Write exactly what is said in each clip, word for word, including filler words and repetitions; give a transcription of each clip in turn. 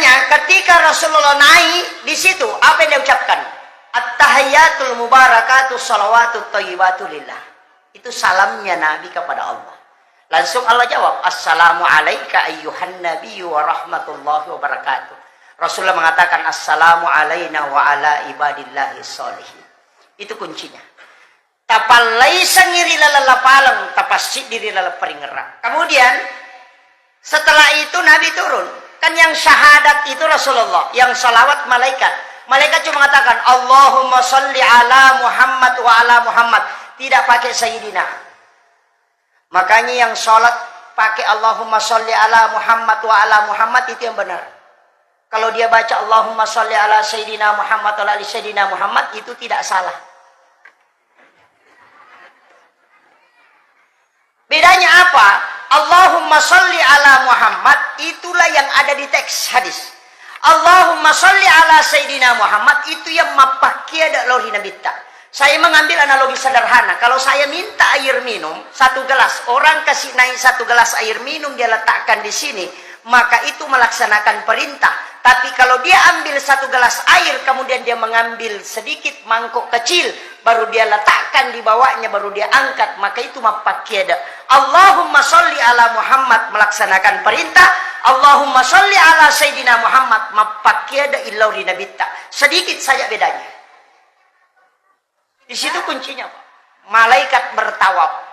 Ketika Rasulullah naik di situ, apa yang dia ucapkan? At-tahiyyatul mubarakatuh salawatut thayyibatu lillah. Itu salamnya Nabi kepada Allah. Langsung Allah jawab, "Assalamu alaika ayyuhan nabiyyu wa rahmatullahi wa barakatuh." Rasulullah mengatakan, "Assalamu alaina wa ala ibadillahi sholihin." Itu kuncinya. Tapallaiseng ri laleng lapaleng, tapassiddi ri laleng paringerrang. Kemudian, setelah itu Nabi turun. Kan yang syahadat itu Rasulullah, yang salawat malaikat. Malaikat cuma mengatakan, "Allahumma salli ala Muhammad wa ala Muhammad." Tidak pakai Sayyidina. Makanya yang sholat pakai Allahumma salli ala Muhammad wa ala Muhammad itu yang benar. Kalau dia baca Allahumma salli ala Sayyidina Muhammad wa ala ali Sayyidina Muhammad, itu tidak salah. Bedanya apa? Allahumma salli ala Muhammad, itulah yang ada di teks hadis. Allahumma salli ala Sayyidina Muhammad, itu yang mappakkiada lao ri Nabitta. Saya mengambil analogi sederhana. Kalau saya minta air minum, satu gelas, orang kasih naik satu gelas air minum, dia letakkan di sini, maka itu melaksanakan perintah. Tapi kalau dia ambil satu gelas air, kemudian dia mengambil sedikit mangkok kecil, baru dia letakkan di bawahnya, baru dia angkat, maka itu mappakkiada. Allahumma salli ala Muhammad, melaksanakan perintah. Allahumma salli ala Sayyidina Muhammad, mappakkiada lao ri Nabitta. Sedikit saja bedanya. Di situ kuncinya, Pak. Malaikat bertawaf.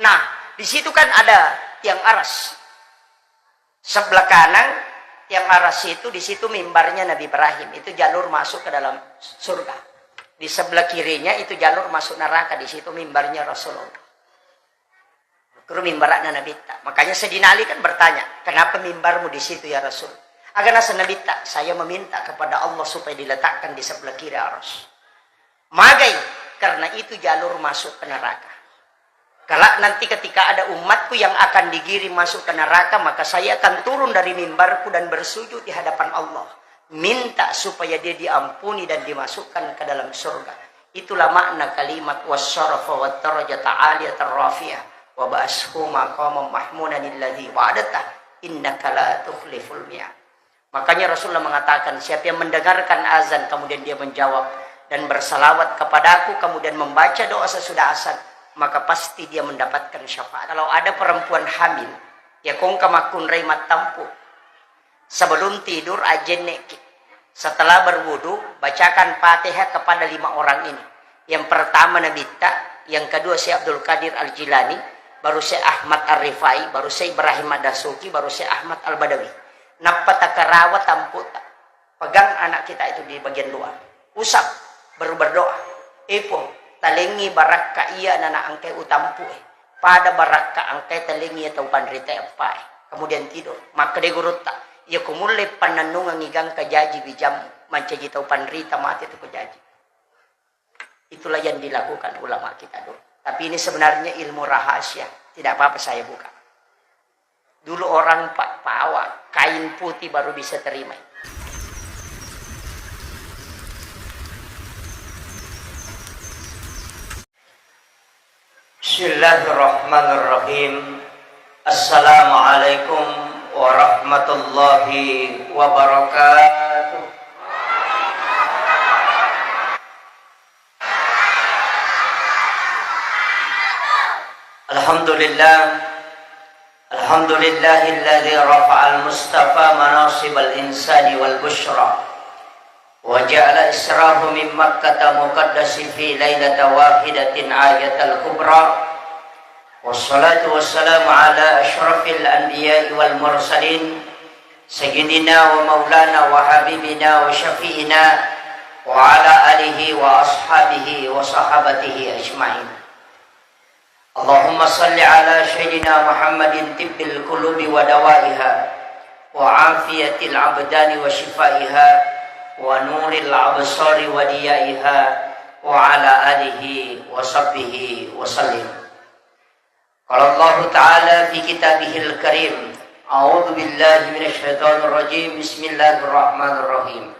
Nah, di situ kan ada tiang aras. Sebelah kanan tiang aras itu, di situ mimbarnya Nabi Ibrahim. Itu jalur masuk ke dalam surga. Di sebelah kirinya itu jalur masuk neraka. Di situ mimbarnya Rasulullah. Kuru mimbarana Nabitta. Makanya Sayyidina Ali kan bertanya, "Kenapa mimbarmu di situ, ya Rasul?" Aga naseng Nabitta, "Saya meminta kepada Allah supaya diletakkan di sebelah kiri aras." Magai, karena itu jalur masuk ke neraka. Kelak nanti ketika ada umatku yang akan digiring masuk ke neraka, maka saya akan turun dari mimbarku dan bersujud di hadapan Allah. Minta supaya dia diampuni dan dimasukkan ke dalam surga. Itulah makna kalimat wasyarafa wat darajata aliyatar rafi'ah wa ba'atshu maqaman mahmudan alladzi wa'adtah innaka la tukhliful mi'ad. Makanya Rasulullah mengatakan, "Siapa yang mendengarkan azan, kemudian dia menjawab dan bersalawat kepadaku, kemudian membaca doa sesudah azan, maka pasti dia mendapatkan syafaat." Kalau ada perempuan hamil, ya kongka makkunrai mattampu. Sebelum tidur, ajenneki. Setelah berwudu, bacakan Fatihah kepada lima orang ini. Yang pertama Nabitta, yang kedua Syekh Abdul Qadir Al-Jilani, baru Syekh Ahmad Ar-Rifai, baru Syekh Ibrahim Ad-Dasuki, baru Syekh Ahmad Al-Badawi. Nappa takarawa tamputa. Pegang anak kita itu di bagian luar. Usap, baru berdoa. "Eh Puang, talengngi barakka iya nana engkai utampu e. Pada barakka engkai talengngi iya tau panrita eppa e." Kemudian tidur. Makkeda gurutta, "Iya ko mulle pannennungengngi gangka jaji bijammu, mancaji tau panrita mate tu ko jaji." Itulah yang dilakukan ulama kita dulu. Tapi ini sebenarnya ilmu rahasia. Tidak apa-apa saya buka. Dulu orang pa-, pawa, kain putih baru bisa terima. Bismillahirrahmanirrahim. Assalamualaikum warahmatullahi wabarakatuh. Alhamdulillah. Alhamdulillahilladzi rafa'al mustafa manasibal insani wal busyra. Wa ja'ala israhu min Makkata muqaddasi fi lailata wahidatin ayatal kubra. Wassalatu wassalamu ala asyrafil anbiya'i wal mursalin, sayyidina wa maulana wa habibina wa syafi'ina wa ala alihi wa ashabihi wa sahabatihi ajma'in. Allahumma salli ala sayyidina Muhammadin tibbil qulubi wa dawaiha, wa afiyatil abdani wa shifaiha, wa nuril absari wa diyaiha, wa ala alihi wa sahbihi wa sallim. Qala Allahu ta'ala fi kitabihil karim, a'udzu billahi minasy syaithanir rajim, bismillahirrahmanirrahim.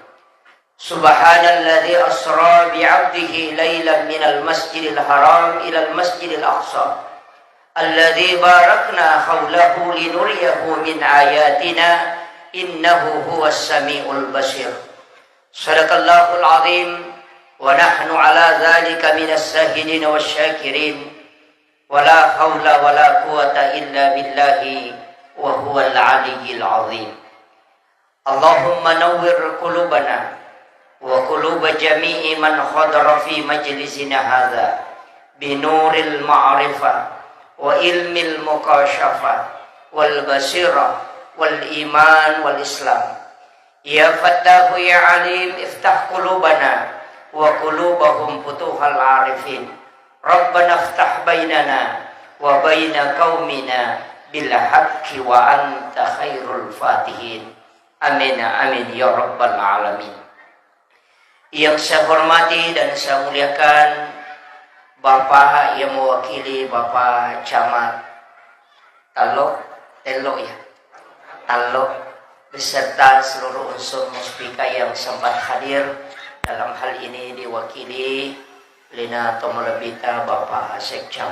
Subhanalladzi asra bi 'abdihi lailan minal masjidil haram ilal masjidil aqsa, alladzi barakna haulahu linuriyahu min ayatina, إنه هو السميع البصير. صدق الله العظيم، ونحن على ذلك من الشاهدين والشاكرين، ولا حول ولا قوة إلا بالله وهو العلي العظيم. اللهم نور قلوبنا وقلوب جميع من حضر في مجلسنا هذا بنور المعرفة وعلم المكاشفة والبصيرة والإيمان والإسلام. يا فتاح يا عليم، افتح قلوبنا وقلوبهم فتوح العارفين. ربنا افتح بيننا وبين قومنا بالحق وأنت خير الفاتحين. Amin, amin, ya rabbal alamin. Yang saya hormati dan saya muliakan Bapak yang mewakili Bapak Camat Tallo, Tello ya, Tallo, beserta seluruh unsur Muspika yang sempat hadir, dalam hal ini diwakili Lina Tomolebita Bapak Sekcam.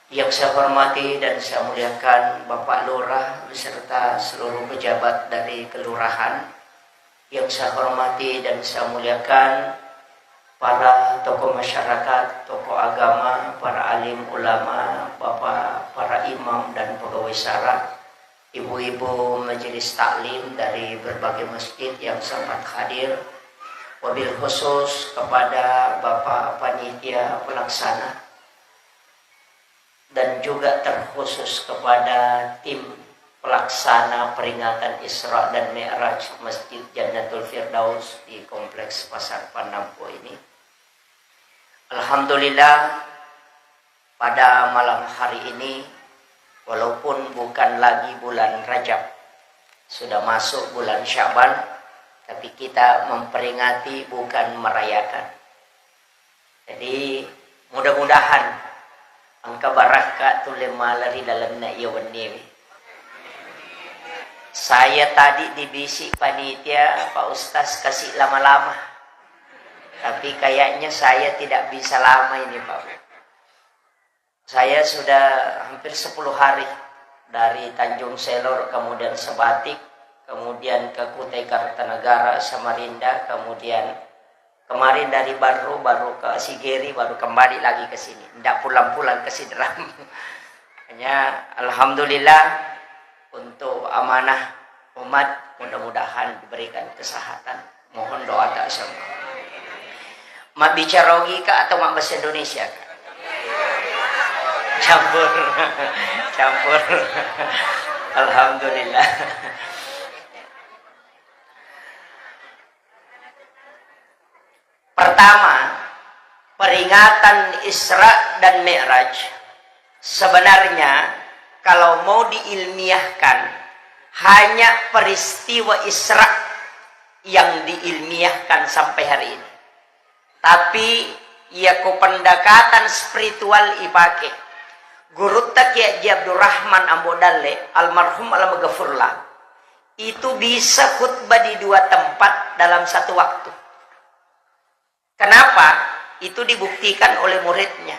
Yang saya hormati dan saya muliakan Bapak Lurah beserta seluruh pejabat dari kelurahan. Yang saya hormati dan saya muliakan para tokoh masyarakat, tokoh agama, para alim ulama, bapak, para imam dan pegawai sara, ibu-ibu majelis taklim dari berbagai masjid yang sempat hadir, wabil khusus kepada Bapak Panitia Pelaksana, dan juga terkhusus kepada tim pelaksana peringatan Isra dan Mi'raj Masjid Jannatul Firdaus di Kompleks Pasar Pandampo ini. Alhamdulillah, pada malam hari ini, walaupun bukan lagi bulan Rajab, sudah masuk bulan Syaban, tapi kita memperingati, bukan merayakan. Jadi, mudah-mudahan engka barakka tulle mala ri lalenna iya wenniwi. Saya tadi dibisi panitia, Pak Ustaz, kasih lama-lama. Tapi kayaknya saya tidak bisa lama ini, Pak. Saya sudah hampir sepuluh hari dari Tanjung Selor, kemudian Sebatik, kemudian ke Kutai Kartanegara, Samarinda, kemudian kemarin dari Barru, baru ke Sigeri, baru kembali lagi ke sini. Ndak pulang-pulang ke Sidrap. Hanya alhamdulillah, untuk amanah umat, mudah-mudahan diberikan kesehatan. Mohon doa tak semua. Mabbicara Ogi kah atau mabbahasa Indonesia kah? Campur. Campur. Alhamdulillah. Pertama, peringatan Isra dan Mi'raj sebenarnya, kalau mau diilmiahkan, hanya peristiwa Isra yang diilmiahkan sampai hari ini. Tapi, iya ko pendekatan spiritual ipake. Gurutta Kiai Haji Abdurrahman Ambo Dalle, almarhum almaghfurlah, itu bisa khutbah di dua tempat dalam satu waktu. Kenapa? Itu dibuktikan oleh muridnya.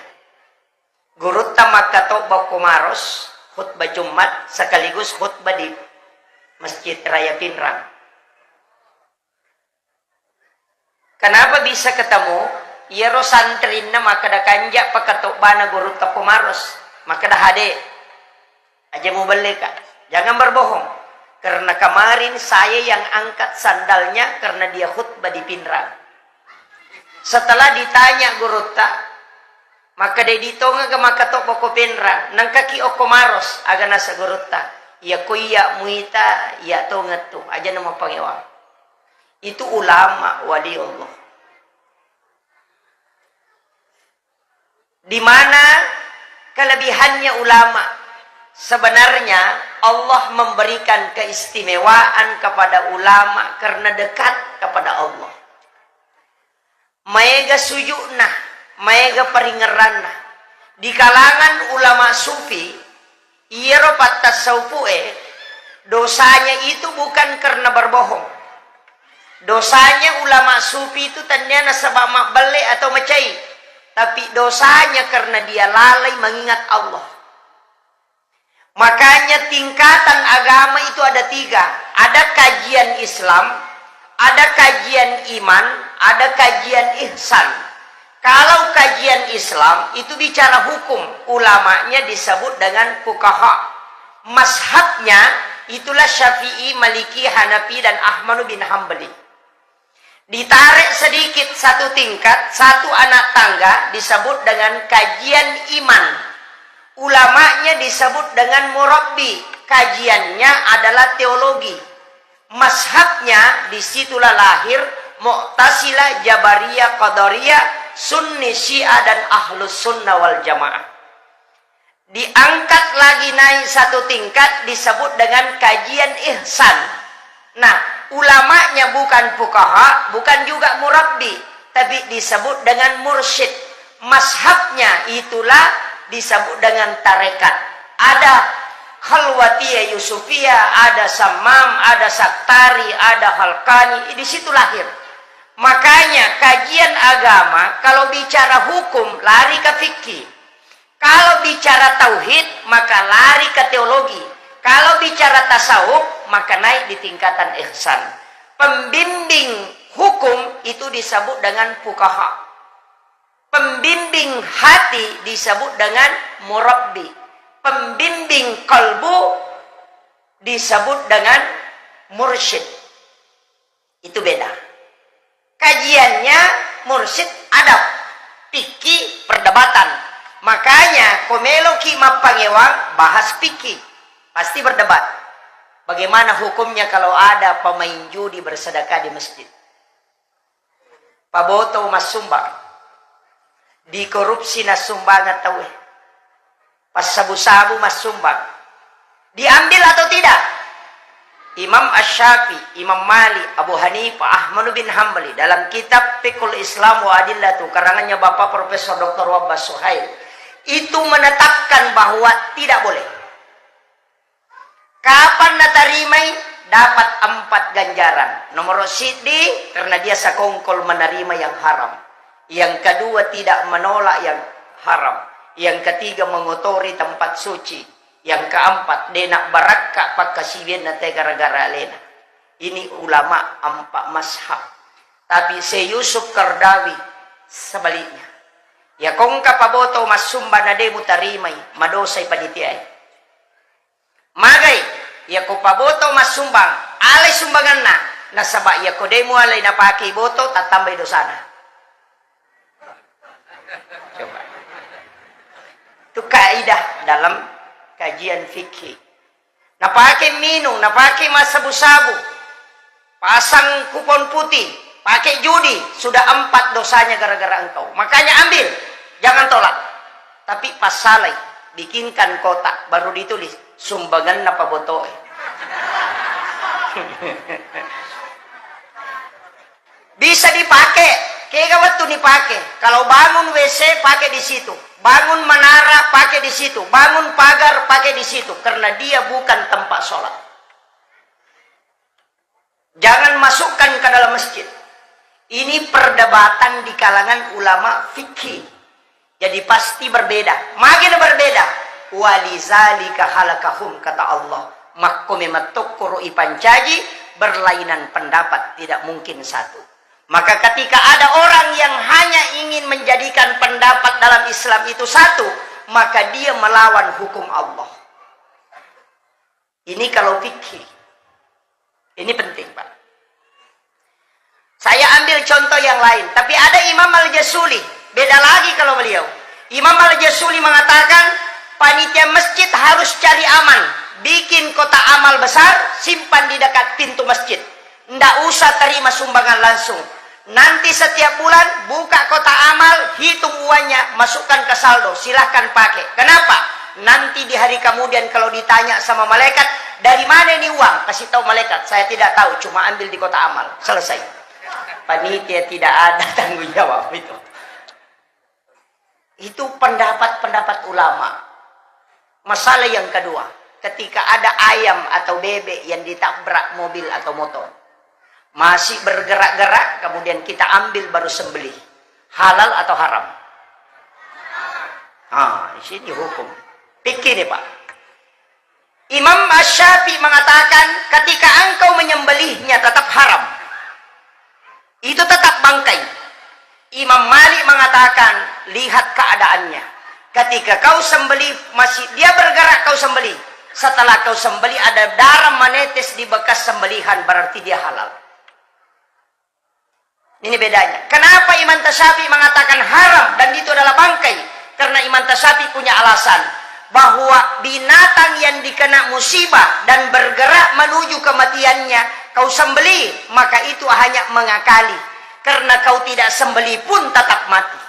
Gurutta makkatobba ko Maros, khutbah Jumat sekaligus khutbah di Masjid Raya Pinrang. Kenapa bisa ketemu? Iyaro santrinna makkeda, kanja pakkatobbana gurutta ko Maros. Makkeda, hade. Aja mubelle, Kak. Jangan berbohong. Karena kemarin saya yang angkat sandalnya karena dia khutbah di Pinrang. Setelah ditanya gurutta, makkeda, ditongeng ga makkatobba ko Pinrang, nengkaki okko Maros, aga naseng gurutta. Iya ko iya muita, iya tongettu, aja na mapangewang. Itu ulama wali Allah. Di mana kelebihannya ulama? Sebenarnya Allah memberikan keistimewaan kepada ulama karena dekat kepada Allah. Maega sujukna, maega paringerranna. Di kalangan ulama sufi, iyaro pattassaupu'e, dosanya itu bukan karena berbohong. Dosanya ulama sufi itu tennia nasaba mabbelle atau macai, tapi dosanya karena dia lalai mengingat Allah. Makanya tingkatan agama itu ada tiga. Ada kajian Islam, ada kajian iman, ada kajian ihsan. Kalau kajian Islam itu bicara hukum, ulamanya disebut dengan fuqaha. Mazhabnya itulah Syafi'i, Maliki, Hanafi, dan Ahmad bin Hambali. Ditarik sedikit satu tingkat, satu anak tangga disebut dengan kajian iman. Ulamanya disebut dengan murabbi. Kajiannya adalah teologi. Mazhabnya disitulah lahir Mu'tazilah, Jabariyah, Qadariyah, Sunni, Syiah, dan Ahlus Sunnah wal Jamaah. Diangkat lagi naik satu tingkat disebut dengan kajian ihsan. Nah, ulamanya bukan fuqaha, bukan juga murabbi, tapi disebut dengan mursyid. Mazhabnya itulah disebut dengan tarekat. Ada Khalwatiyah Yusufiyah, ada Sammam, ada Saktari, ada Halkani, di situ lahir. Makanya kajian agama kalau bicara hukum lari ke fikih. Kalau bicara tauhid, maka lari ke teologi. Kalau bicara tasawuf, maka naik di tingkatan ihsan. Pembimbing hukum itu disebut dengan fuqaha. Pembimbing hati disebut dengan murabbi. Pembimbing kalbu disebut dengan mursyid. Itu beda. Kajiannya mursyid adab, fikih perdebatan. Makanya ko meloki mappangewang bahas fikih, pasti berdebat. Bagaimana hukumnya kalau ada pemain judi bersedekah di masjid? Paboto massumbang. Dikorupsi nassumbangeng tauwe. Passabu-sabu massumbang. Diambil atau tidak? Imam Asy-Syafi'i, Imam Malik, Abu Hanifah, Ahmad bin Hambali dalam kitab Fiqhul Islam wa Adillatu, karangannya Bapak Profesor doktor Wahbah Suhail, itu menetapkan bahwa tidak boleh. Kapan natarimai? Dapat empat ganjaran. Nomor siddi, karena dia sakongkol menerima yang haram. Yang kedua, tidak menolak yang haram. Yang ketiga, mengotori tempat suci. Yang keempat, de'na barakka pakkasiwianna te gara-gara alena. Ini ulama empat mazhab. Tapi Syekh Yusuf Qaradawi sebaliknya. Ya kongka paboto massumbang na de' mutarimai, madosai panitiae. Magai, yako paboto massumbang, alai sumbanganna, nasaba yako de' mualai napake boto, tattambai dosana. Coba. Itu kaidah dalam kajian fikih. Napake minum, napake massabu-sabu. Pasang kupon putih, pakai judi, sudah empat dosanya gara-gara engkau. Makanya ambil, jangan tolak. Tapi passalai, bikinkan kotak, baru ditulis, sumbanganna pabotoe. Bisa dipakai, kega wettu nipake. Kalau bangun W C, pakai di situ. Bangun menara, pakai di situ. Bangun pagar, pakai di situ. Karena dia bukan tempat sholat. Jangan masukkan ke dalam masjid. Ini perdebatan di kalangan ulama fikih. Jadi pasti berbeda. Magi na berbeda? Walizalika khalaqahum, kata Allah. Makko memettokko ro ipancaji, berlainan pendapat, tidak mungkin satu. Maka ketika ada orang yang hanya ingin menjadikan pendapat dalam Islam itu satu, maka dia melawan hukum Allah. Ini kalau fikih. Ini penting, Pak. Saya ambil contoh yang lain. Tapi ada Imam Al-Jazuli. Beda lagi kalau beliau. Imam Al-Jazuli mengatakan, panitia masjid harus cari aman. Bikin kotak amal besar, simpan di dekat pintu masjid. Ndak usah terima sumbangan langsung. Nanti setiap bulan, buka kotak amal, hitung uangnya, masukkan ke saldo, silahkan pakai. Kenapa? Nanti di hari kemudian kalau ditanya sama malaikat, "Dari mana ini uang?" Kasih tahu malaikat, "Saya tidak tahu, cuma ambil di kotak amal." Selesai. Panitia tidak ada tanggung jawab itu. Itu pendapat-pendapat ulama. Masalah yang kedua, ketika ada ayam atau bebek yang ditabrak mobil atau motor, masih bergerak-gerak, kemudian kita ambil baru sembelih, halal atau haram? Ah, di sini hukum. Pikir nih, Pak. Imam Asy-Syafi'i mengatakan, ketika engkau menyembelihnya tetap haram. Itu tetap bangkai. Imam Malik mengatakan, lihat keadaannya. Ketika kau sembelih, masih dia bergerak, kau sembelih. Setelah kau sembelih, ada darah menetes di bekas sembelihan, berarti dia halal. Ini bedanya. Kenapa Imam Tasyafi mengatakan haram dan itu adalah bangkai? Karena Imam Tasyafi punya alasan bahwa binatang yang dikena musibah dan bergerak menuju kematiannya, kau sembelih, maka itu hanya mengakali. Karena kau tidak sembelih pun tetap mati.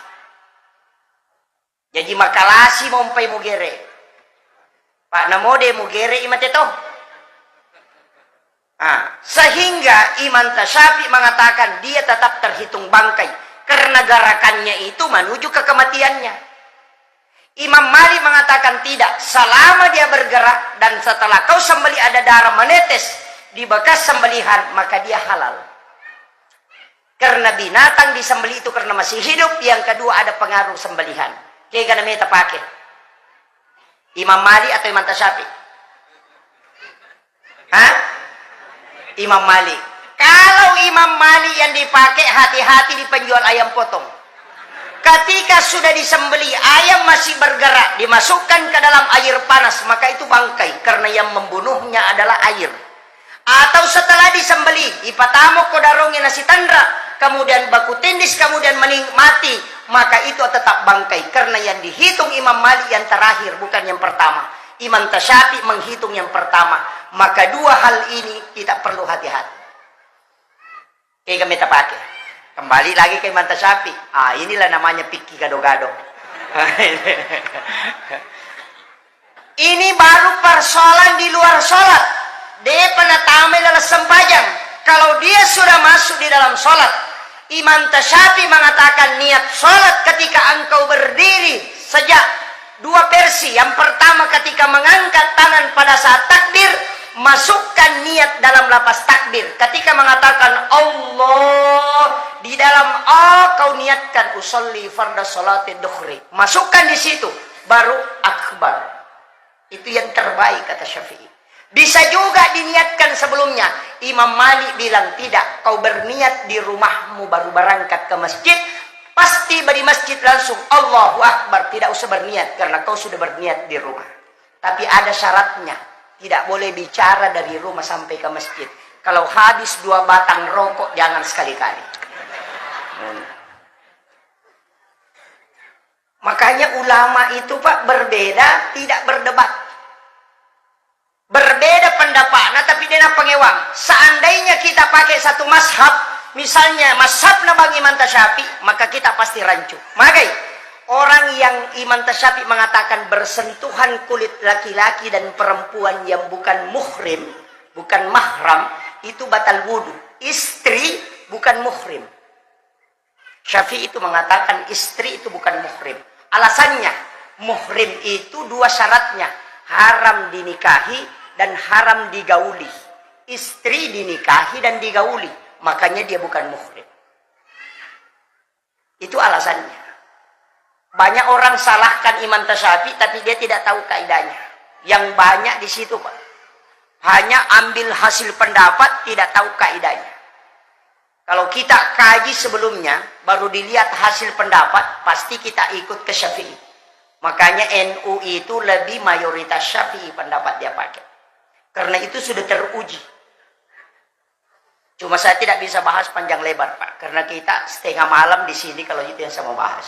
Jaji makalasi mompai mugere. Pak, namo de mugere imate to. Ah, sehingga Imam Tasyafi mengatakan dia tetap terhitung bangkai karena gerakannya itu menuju ke kematiannya. Imam Malik mengatakan tidak, selama dia bergerak dan setelah kau sembelih ada darah menetes di bekas sembelihan, maka dia halal. Karena binatang disembelih itu karena masih hidup, yang kedua ada pengaruh sembelihan. Kega namanya tapake? Imam Malik atau Imam Tasyafi? Hah? Imam Malik. Kalau Imam Malik yang dipakai, hati-hati di penjual ayam potong. Ketika sudah disembelih, ayam masih bergerak, dimasukkan ke dalam air panas, maka itu bangkai, karena yang membunuhnya adalah air. Atau setelah disembelih, ipatamo ko daronge nasitanra, kemudian baku tindis, kemudian mening-, mati, maka itu tetap bangkai, karena yang dihitung Imam Malik yang terakhir, bukan yang pertama. Imam Tasyafi menghitung yang pertama. Maka dua hal ini kita perlu hati-hati. Kega meta pake. Kembali lagi ke Imam Tasyafi. Ah, inilah namanya pikki gado-gado. Ini baru persoalan di luar sholat. Depa natamai dalam sempajang. Kalau dia sudah masuk di dalam sholat, Imam Tasyafi mengatakan niat sholat ketika engkau berdiri sejak dua versi. Yang pertama, ketika mengangkat tangan pada saat takbir, masukkan niat dalam lafaz takbir. Ketika mengatakan Allah, di dalam A kau niatkan usolli farda sholati duhri. Masukkan di situ, baru akbar. Itu yang terbaik, kata Syafi'i. Bisa juga diniatkan sebelumnya. Imam Malik bilang, tidak, kau berniat di rumahmu baru berangkat ke masjid, pasti di masjid langsung Allahu Akbar, tidak usah berniat karena kau sudah berniat di rumah. Tapi ada syaratnya, tidak boleh bicara dari rumah sampai ke masjid. Kalau habis dua batang rokok, jangan sekali-kali. Hmm. Makanya ulama itu, Pak, berbeda, tidak berdebat. Berbeda pendapatna, tapi dena pangewang. Seandainya kita pakai satu mazhab, misalnya mazhabna Bang Imam Tasyafi, maka kita pasti rancu. Magai, orang yang Imam Tasyafi mengatakan bersentuhan kulit laki-laki dan perempuan yang bukan muhrim, bukan mahram, itu batal wudu. Istri bukan muhrim. Syafi'i itu mengatakan istri itu bukan muhrim. Alasannya, muhrim itu dua syaratnya, haram dinikahi dan haram digauli. Istri dinikahi dan digauli, makanya dia bukan muhrim. Itu alasannya. Banyak orang salahkan Imam Tasyafi, tapi dia tidak tahu kaidahnya. Yang banyak di situ, Pak. Hanya ambil hasil pendapat, tidak tahu kaidahnya. Kalau kita kaji sebelumnya, baru dilihat hasil pendapat, pasti kita ikut ke Syafi'i. Makanya N U itu lebih mayoritas Syafi'i pendapat dia pakai. Karena itu sudah teruji. Cuma saya tidak bisa bahas panjang lebar, Pak. Karena kita setengah malam di sini kalau itu yang saya mau bahas.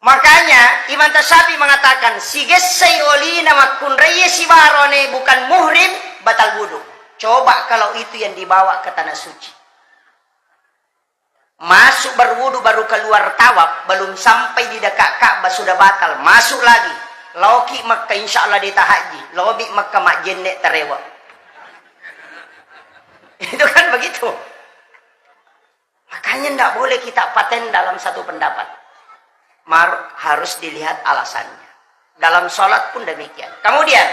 Makanya Imam Tasyafi mengatakan, sigessai olina makkunraie sibarone bukan muhrim, batal wudu. Coba kalau itu yang dibawa ke tanah suci. Masuk berwudu baru keluar tawaf, belum sampai di dekat Ka'bah sudah batal. Masuk lagi. Laoki Mekka, insya Allah dita haji. Lobi Mekka majjenne tarewa. Itu kan begitu. Makanya ndak boleh kita paten dalam satu pendapat. Mar-, harus dilihat alasannya. Dalam sholat pun demikian. Kemudian,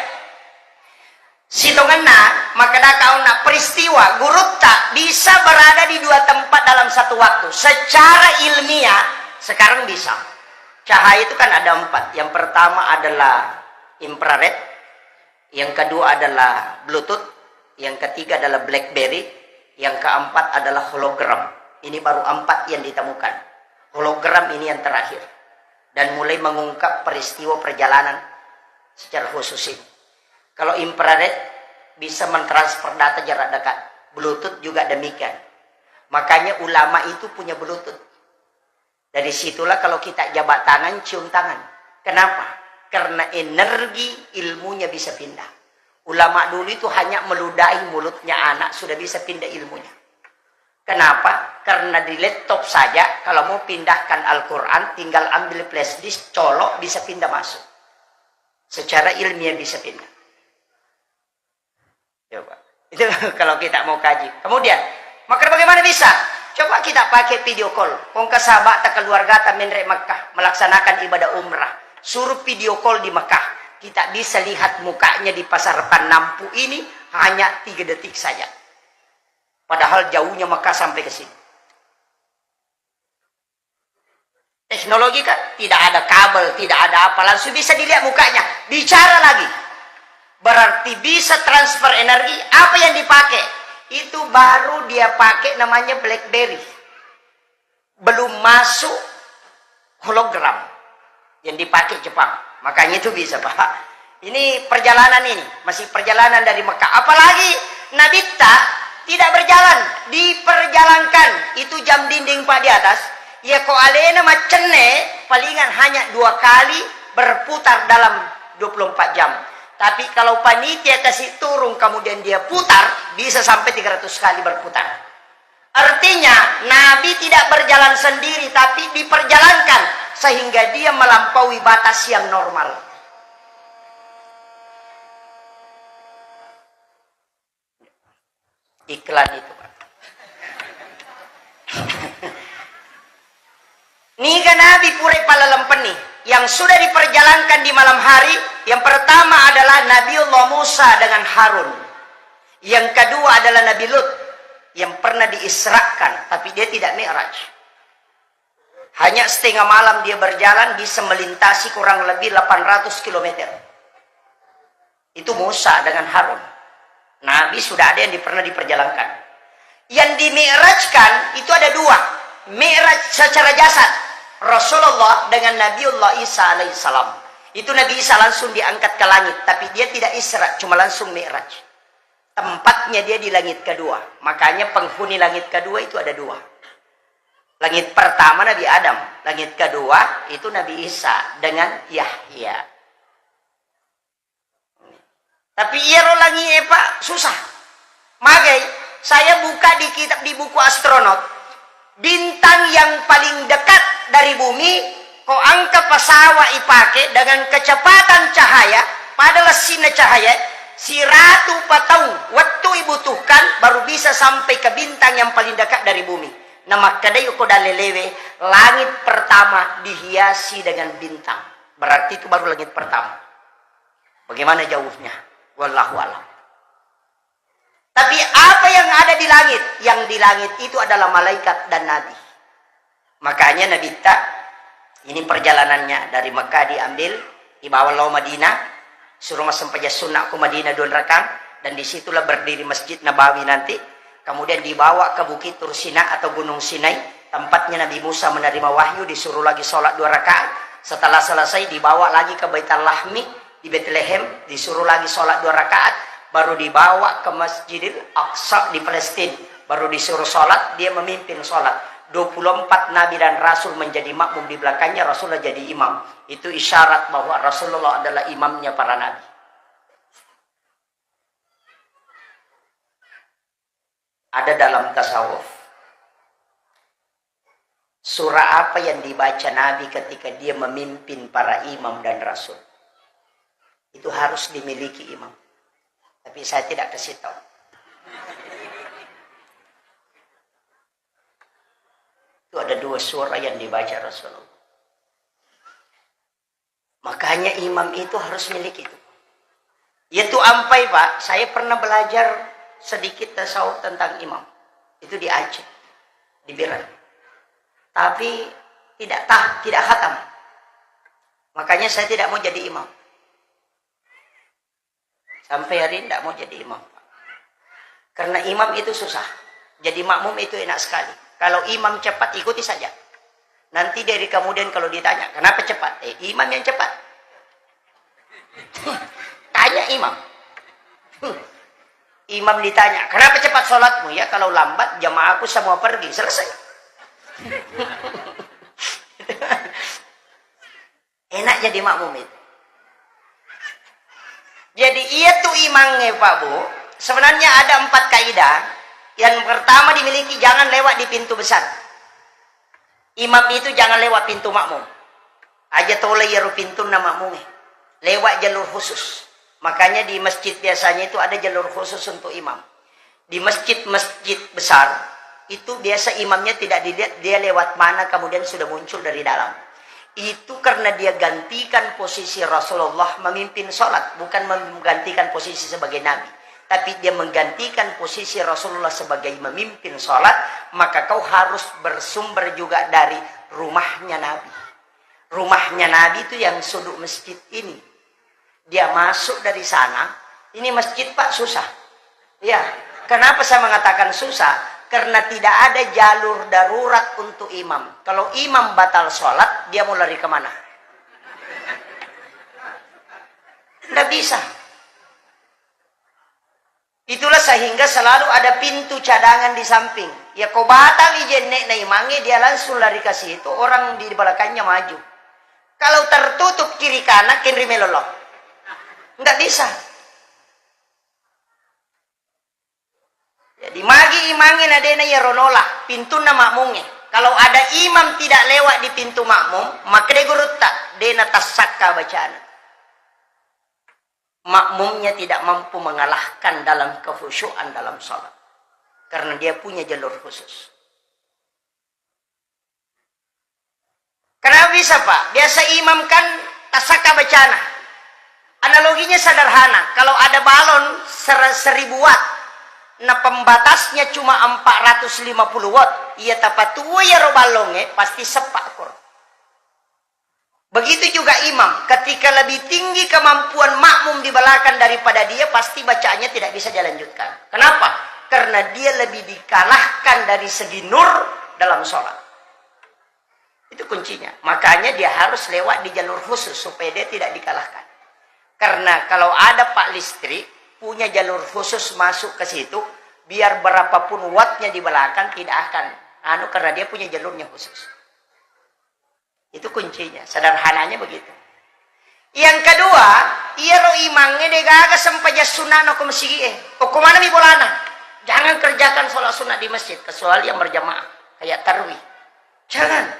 sitongenna, makkeda kaunna peristiwa gurutta bisa berada di dua tempat dalam satu waktu. Secara ilmiah, sekarang bisa. Cahaya itu kan ada empat. Yang pertama adalah infrared, Yang kedua adalah Bluetooth, yang ketiga adalah BlackBerry, yang keempat adalah hologram. Ini baru empat yang ditemukan. Hologram ini yang terakhir. Dan mulai mengungkap peristiwa perjalanan secara khusus ini. Kalau infrared bisa mentransfer data jarak dekat. Bluetooth juga demikian. Makanya ulama itu punya Bluetooth. Dari situlah kalau kita jabat tangan, cium tangan. Kenapa? Karena energi ilmunya bisa pindah. Ulama dulu itu hanya meludahi mulutnya anak, sudah bisa pindah ilmunya. Kenapa? Karena di laptop saja, kalau mau pindahkan Al-Quran, tinggal ambil flash disk, colok, bisa pindah masuk. Secara ilmiah bisa pindah. Coba. Itu kalau kita mau kaji. Kemudian, maka bagaimana bisa? Coba kita pakai video call. Kongka sahabat keluarga ta menre Mekah melaksanakan ibadah umrah. Suruh video call di Mekah. Kita bisa lihat mukanya di pasar Panampu ini hanya tiga detik saja. Padahal jauhnya Mekah sampai ke sini. Teknologi kan tidak ada kabel, tidak ada apa, langsung bisa dilihat mukanya, bicara lagi. Berarti bisa transfer energi. Apa yang dipakai? Itu baru dia pakai namanya BlackBerry. Belum masuk hologram yang dipakai Jepang. Makanya itu bisa, Pak. Ini perjalanan ini, masih perjalanan dari Mekah. Apalagi Nabitta tidak berjalan, diperjalankan. Itu jam dinding, Pak, di atas. Ya, ko alena macenne, palingan hanya dua kali berputar dalam dua puluh empat jam. Tapi kalau panitia kasih turun, kemudian dia putar, bisa sampai tiga ratus kali berputar. Artinya, Nabi tidak berjalan sendiri, tapi diperjalankan sehingga dia melampaui batas yang normal. Iklan itu, Pak. Niga Nabi pura palalempenni yang sudah diperjalankan di malam hari? Yang pertama adalah Nabiullah Musa dengan Harun. Yang kedua adalah Nabi Lut yang pernah diisrakan, tapi dia tidak mi'raj. Hanya setengah malam dia berjalan, bisa melintasi kurang lebih delapan ratus kilometer. Itu Musa dengan Harun. Nabi sudah ada yang di-, pernah diperjalankan. Yang dimi'rajkan itu ada dua. Mi'raj secara jasad, Rasulullah dengan Nabiullah Isa alaihissalam. Itu Nabi Isa langsung diangkat ke langit, tapi dia tidak Isra, cuma langsung Mi'raj. Tempatnya dia di langit kedua. Makanya penghuni langit kedua itu ada dua. Langit pertama Nabi Adam, langit kedua itu Nabi Isa dengan Yahya. Tapi iyaro langi e, Pak, susah. Magai, saya buka di kitab, di buku astronot, bintang yang paling dekat dari bumi, ko angka pesawat ipake dengan kecepatan cahaya, pada lessinna cahaya, siratu pataung wettu ibutuhkan baru bisa sampai ke bintang yang paling dekat dari bumi. Namakkedai ko dalelewe, langit pertama dihiasi dengan bintang. Berarti itu baru langit pertama. Bagaimana jauhnya? Wallahu alam. Tapi apa yang ada di langit? Yang di langit itu adalah malaikat dan nabi. Makanya Nabitta, ini perjalanannya dari Mekah diambil, dibawa lao Madinah, suruh massempajang sunnah ko Madinah dua rakaat, dan disitulah berdiri Masjid Nabawi nanti. Kemudian dibawa ke Bukit Tursina atau Gunung Sinai, tempatnya Nabi Musa menerima wahyu, disuruh lagi sholat dua rakaat. Setelah selesai, dibawa lagi ke Baitul Lahmi di Bethlehem, disuruh lagi sholat dua rakaat, baru dibawa ke Masjidil Aqsa di Palestina, baru disuruh sholat, dia memimpin sholat. Dua puluh empat nabi dan rasul menjadi makmum di belakangnya, Rasulullah jadi imam. Itu isyarat bahwa Rasulullah adalah imamnya para nabi. Ada dalam tasawuf. Surah apa yang dibaca Nabi ketika dia memimpin para imam dan rasul? Itu harus dimiliki imam. Tapi saya tidak kasih tahu. Itu ada dua surah yang dibaca Rasulullah. Makanya imam itu harus miliki itu. Yaitu ampai, Pak, saya pernah belajar sedikit tasawuf tentang imam. Itu di Aceh, di Biren. Tapi tidak tah, tidak khatam. Makanya saya tidak mau jadi imam. Sampai hari ini ndak mau jadi imam. Karena imam itu susah. Jadi makmum itu enak sekali. Kalau imam cepat, ikuti saja. Nanti dari kemudian kalau ditanya, "Kenapa cepat?" Eh, imam yang cepat. Tanya imam. Imam ditanya, "Kenapa cepat sholatmu?" "Ya, kalau lambat, jamaahku semua pergi." Selesai. Enak jadi makmum itu. Jadi, iya tu imangnge, Pak Bu, sebenarnya ada empat kaidah. Yang pertama dimiliki, jangan lewat di pintu besar. Imam itu jangan lewat pintu makmum. Aja tolai iyaro pintunna makmungnge. Lewat jalur khusus. Makanya di masjid biasanya itu ada jalur khusus untuk imam. Di masjid-masjid besar itu biasa imamnya tidak dilihat dia lewat mana, kemudian sudah muncul dari dalam. Itu karena dia gantikan posisi Rasulullah memimpin sholat, bukan menggantikan posisi sebagai nabi. Tapi dia menggantikan posisi Rasulullah sebagai memimpin sholat, maka kau harus bersumber juga dari rumahnya Nabi. Rumahnya Nabi itu yang sudut masjid ini. Dia masuk dari sana, ini masjid, Pak, susah. Ya, kenapa saya mengatakan susah? Karena tidak ada jalur darurat untuk imam. Kalau imam batal sholat, dia mau lari kemana? Nggak bisa. Itulah sehingga selalu ada pintu cadangan di samping. Ya, ko batal i jenne'na imangnge, dia langsung lari ke situ, orang di belakangnya maju. Kalau tertutup kiri kanan, kenri melolo. Nggak bisa. Jadi, magi imangnge na dena iyaro nola, pintunna makmungnge. Kalau ada imam tidak lewat di pintu makmum, maka de gurutta, dena tassakka bacana. Makmumnya tidak mampu mengalahkan dalam kekhusyuan dalam sholat. Karena dia punya jalur khusus. Kenapa bisa, Pak? Biasa imam kan tasaka bacana. Analoginya sederhana. Kalau ada balon ser-, seribu watt, nah, pembatasnya cuma empat ratus lima puluh watt, iya tapatuo iyaro ballongnge, pasti seppa koro. Begitu juga imam, ketika lebih tinggi kemampuan makmum di belakang daripada dia, pasti bacaannya tidak bisa dia lanjutkan. Kenapa? Karena dia lebih dikalahkan dari segi nur dalam sholat. Itu kuncinya. Makanya dia harus lewat di jalur khusus supaya dia tidak dikalahkan. Karena kalau ada, Pak, listrik, punya jalur khusus masuk ke situ, biar berapapun wattnya di belakang tidak akan anu, karena dia punya jalurnya khusus. Itu kuncinya, sederhananya begitu. Yang kedua, iyaro imangnge degaga sempajang sunnah ko masigi e. Okko manami bolana. Jangan kerjakan sholat sunnah di masjid, kecuali yang berjamaah, kayak tarwih. Jangan.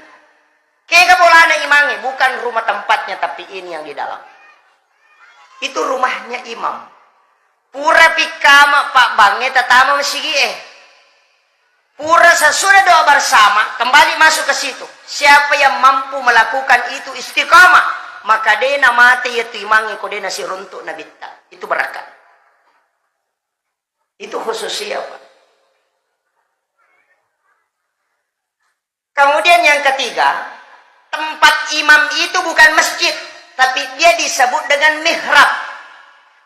Kega bolana imangnge, bukan rumah tempatnya, tapi ini yang di dalam. Itu rumahnya imam. Pura pikkama, Pak, bangnge tatama masigi e. Pura sesudah doa bersama, kembali masuk ke situ. Siapa yang mampu melakukan itu istiqamah, maka dena mate yaitu imangnge ko dena siruntuk nabitta. Itu barakat. Itu khususnya, Pak. Kemudian yang ketiga, tempat imam itu bukan masjid, tapi dia disebut dengan mihrab.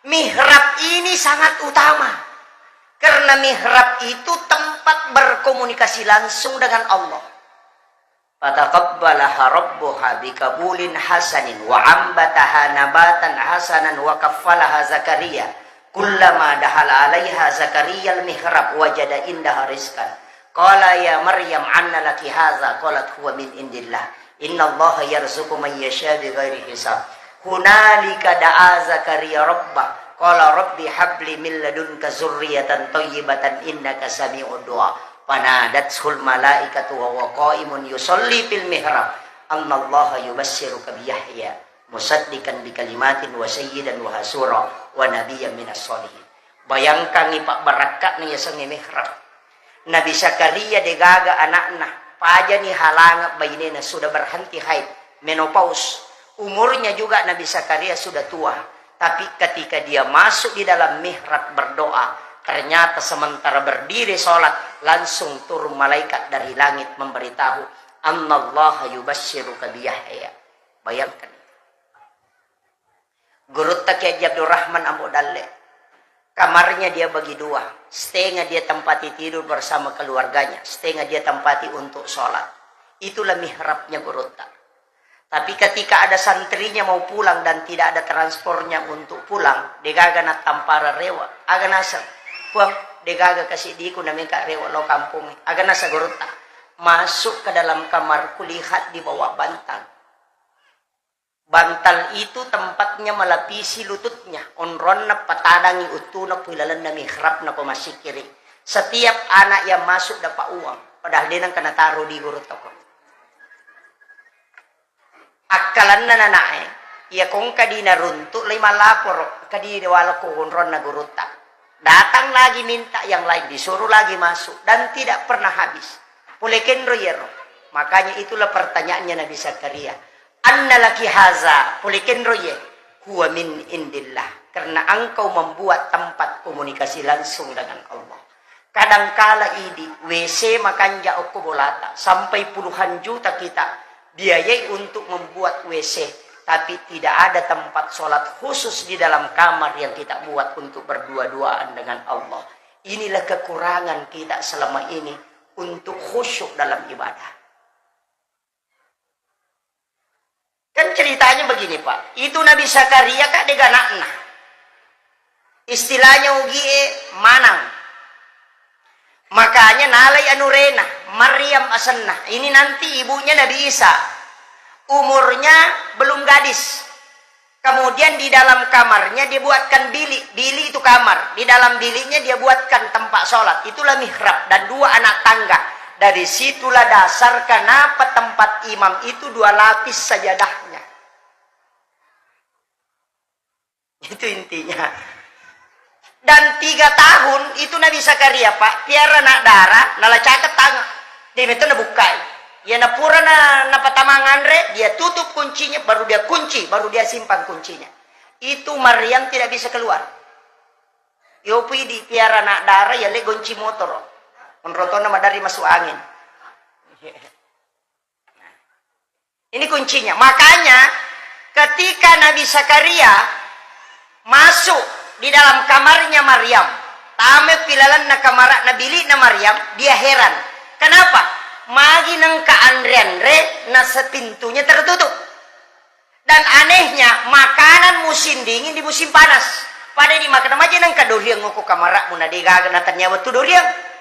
Mihrab ini sangat utama. Karena mihrab itu tempat berkomunikasi langsung dengan Allah. Fataqabbalaha rabbuha biqabulin hasanin wa ambataha nabatan hasanan wa kaffalaha Zakaria. Kullama dakhala alaiha Zakariyal mihrab wajada indaha rizqan. Qala ya Maryam anna laki hadza? Qalat huwa min indillah. Innallaha yarzuqu man yasha bighairi hisab. Hunalika da'a Zakaria rabbah. Qala rabbi habli min ladunka zurriyatan thayyibatan innaka sami'ud du'a. Fanadathul malaikatu wa huwa qaimun yusalli fil mihrab. Annallaha yubasysyuruka bi Yahya musaddiqan bi kalimatin wa sayyidan wa hasura wa nabiyyan minas sholihin. Bayangkangngi pabbarakka'na yasengnge mihrab. Nabi Zakaria degaga ana'na, pajani halange bainena, sudah berhenti haid, menopause. Umurnya juga Nabi Zakaria sudah tua. Tapi ketika dia masuk di dalam mihrab berdoa, ternyata sementara berdiri sholat, langsung turun malaikat dari langit memberitahu, "Annallaha yubasysyuruka bi Yahya." Bayangkan. Gurutta Kiai Haji Abdul Rahman Ambo Dalle. Kamarnya dia bagi dua, setengah dia tempati tidur bersama keluarganya, setengah dia tempati untuk sholat. Itulah mihrabnya gurutta. Tapi ketika ada santrinya mau pulang dan tidak ada transpornya untuk pulang, degaga nattampara rewa, aga naseng, "Puang, degaga kasidiku nameka rewa lo kampung." Aga naseng gurutta, "Masuk ke dalam kamar, kulihat di bawah bantal." Bantal itu tempatnya melapisi lututnya, onronna patadangi uttuna ku ilalenna mihrabna ko massikkiri. Setiap anak yang masuk dapat uang, padahal de nengka nataro di gurutta ko. Akkalanna nanae, iya kongka di naruntuk, lai mallaporo, engka di walako onronna gurutta. Datang lagi minta yang lain, disuruh lagi masuk, dan tidak pernah habis. Pole kenro iyaro. Makanya itulah pertanyaannya Nabi Zakaria. "Anna laki haza?" Pole kenro iye. "Huwa min indillah." Karena engkau membuat tempat komunikasi langsung dengan Allah. Kadangkala idi, W C makanja okko bolata, sampai puluhan juta kita biayai untuk membuat W C, tapi tidak ada tempat sholat khusus di dalam kamar yang kita buat untuk berdua-duaan dengan Allah. Inilah kekurangan kita selama ini untuk khusyuk dalam ibadah. Kan ceritanya begini, Pak. Itu Nabi Zakaria, Kak, dega anakna. Istilahnya ugie manang. Makanya nalai anurena, Maryam asenna. Ini nanti ibunya Nabi Isa. Umurnya belum gadis. Kemudian di dalam kamarnya dia buatkan bilik. Bilik itu kamar. Di dalam biliknya dia buatkan tempat sholat. Itulah mihrab dan dua anak tangga. Dari situlah dasar kenapa tempat imam itu dua lapis sajadahnya. Itu intinya. Dan tiga tahun itu Nabi Zakaria, Pak, piara anak dara, nala caket tangan. Dia itu nabukkai. Ya, napura na, napatamang anre, dia tutup kuncinya, baru dia kunci, baru dia simpan kuncinya. Itu Maryam tidak bisa keluar. Yopi di piara anak dara, ya le gonci motor. Menrotona madari masuk angin. Ini kuncinya. Makanya, ketika Nabi Zakaria masuk di dalam kamarnya Maryam, tame pilalanna kamara'na bilikna Maryam, dia heran. Kenapa? Magi nengka anre-anre, nasa pintunya tertutup. Dan anehnya, makanan musim dingin di musim panas. Pada di makanan aja nengka doriang ngoko kamara'mu, na degaga na tania wettu doriang.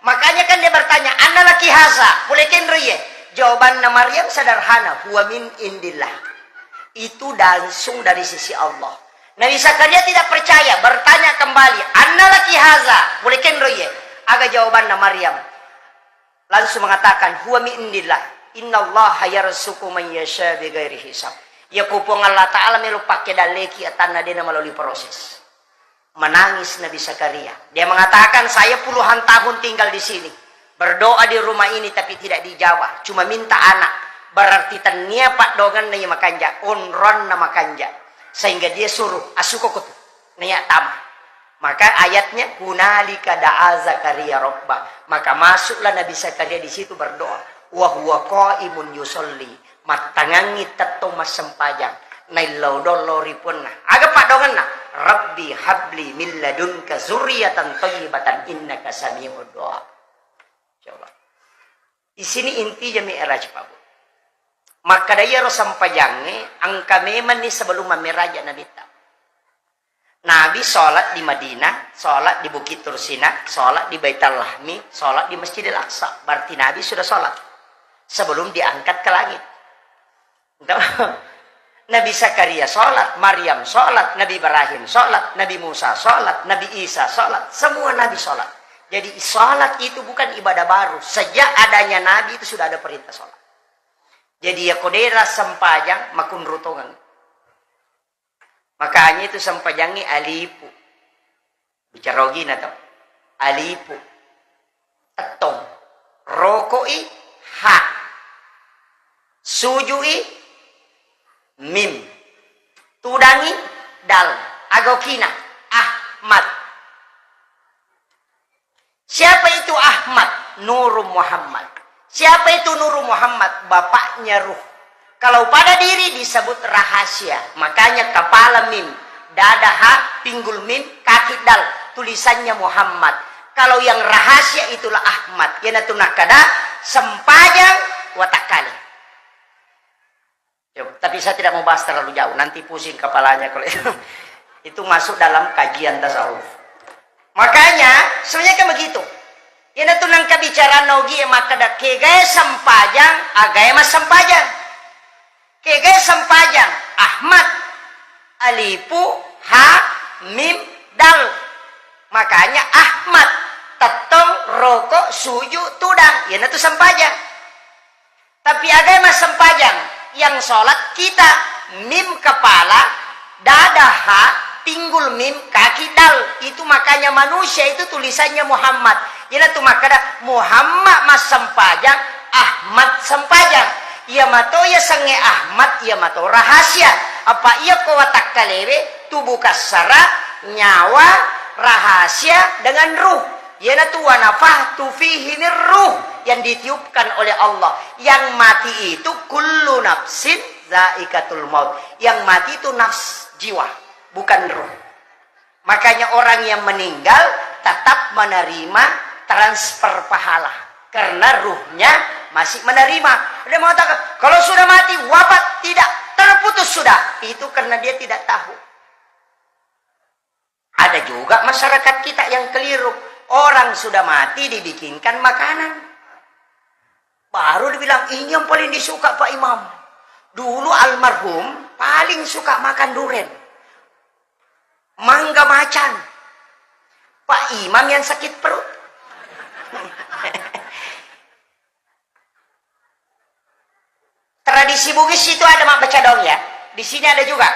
Makanya kan dia bertanya, "Anna laki haza?" Pole kenro iye. Jawabanna Maryam sederhana, "Huwa min indillah." Itu langsung dari sisi Allah. Nabi Zakaria tidak percaya, bertanya kembali, "Anna laki haza?" Pole kenro iye. Aga jawabanna Maryam? Langsung mengatakan, "Huwa min indillah. Innallaha yarzuqu man yasha bighairi hisab." Ya ku Puang Allah Ta'ala melo pakke dalleki atanna dena melalui proses. Menangis Nabi Zakaria. Dia mengatakan, "Saya puluhan tahun tinggal di sini. Berdoa di rumah ini tapi tidak dijawab. Cuma minta anak." Berarti tania paddongenna iya makanja, onronna makanja. Sehingga dia suruh, "Asuko kutu. Naya tama." Maka ayatnya, "Hunalika da'a Zakaria robba." Maka masuklah Nabi Zakaria di situ berdoa. "Wa huwa qaimun yusolli." Mattangangi tettong massempajang. Naillau dollo ri puanna. Aga paddongenna? "Rabbi habli min ladunka zurriyatan thayyibatan innaka sami'ud du'a." Coba. Di sini intinya mi'raj, Pak Bu. Makkeda iyaro sempajangnge engka memenni sebelum mammeraja Nabitta. Nabi sholat di Madinah, sholat di Bukit Tursina, sholat di Baitul Lahmi, sholat di Masjidil Aqsa. Berarti Nabi sudah sholat sebelum diangkat ke langit. Entah. Nabi Zakaria sholat, Maryam sholat, Nabi Ibrahim sholat, Nabi Musa sholat, Nabi Isa sholat, semua Nabi sholat. Jadi sholat itu bukan ibadah baru. Sejak adanya Nabi itu sudah ada perintah sholat. Jadi ya kodera sempajang makunrutongan. Makanya itu sempajangngi alipu. Bicara ogina to. Alipu. Tettong. Rokoi ha. Sujui mim. Tudangi dal. Aga okina? Ahmad. Siapa itu Ahmad? Nuru Muhammad. Siapa itu Nuru Muhammad? Bapaknya Ruh. Kalau pada diri disebut rahasia. Makanya kepala mim, dada ha, pinggul mim, kaki dal. tulisannya Muhammad. Kalau yang rahasia itulah Ahmad. Iyanatu nakkeda sempajang watakkale. Yo, tapi saya tidak mau bahas terlalu jauh, nanti pusing kepalanya kalau itu. Itu masuk dalam kajian tasawuf. Makanya, sebenarnya kan begitu. Iyanatu nengka bicara nogi makkeda kegae sempajang, agae massempajang. Kegae sempajang, Ahmad, alifu, ha, mim, dal. Makanya Ahmad, tettong, roko, suju, tudang. Iyanatu sempajang. Tapi agae massempajang, yang sholat kita, mim kepala, dada ha, pinggul mim, kaki dal. Itu makanya manusia itu tulisannya Muhammad. Iyanatu makkeda Muhammad massempajang, Ahmad sempajang. Iya mato iya sengnge Ahmad, iya mato rahasia. Apa iya ko watakkalewe, tubuh kassara, nyawa, rahasia dengan ruh. Iyanatu wa nafakhtu fihi min ruh, yang ditiupkan oleh Allah. Yang mati itu kullu nafsin zaikatul maut. Yang mati itu nafs, jiwa, bukan ruh. Makanya orang yang meninggal tetap menerima transfer pahala karena ruhnya masih menerima. Dia mengatakan, kalau sudah mati, wafat, tidak, terputus sudah. Itu karena dia tidak tahu. Ada juga masyarakat kita yang keliru. Orang sudah mati dibikinkan makanan. Baru dibilang, "Ini yang paling disuka Pak Imam." Dulu almarhum paling suka makan duren. Mangga macan. Pak Imam yang sakit perut. Tradisi Bugis itu ada mak baca dong ya. Di sini ada juga.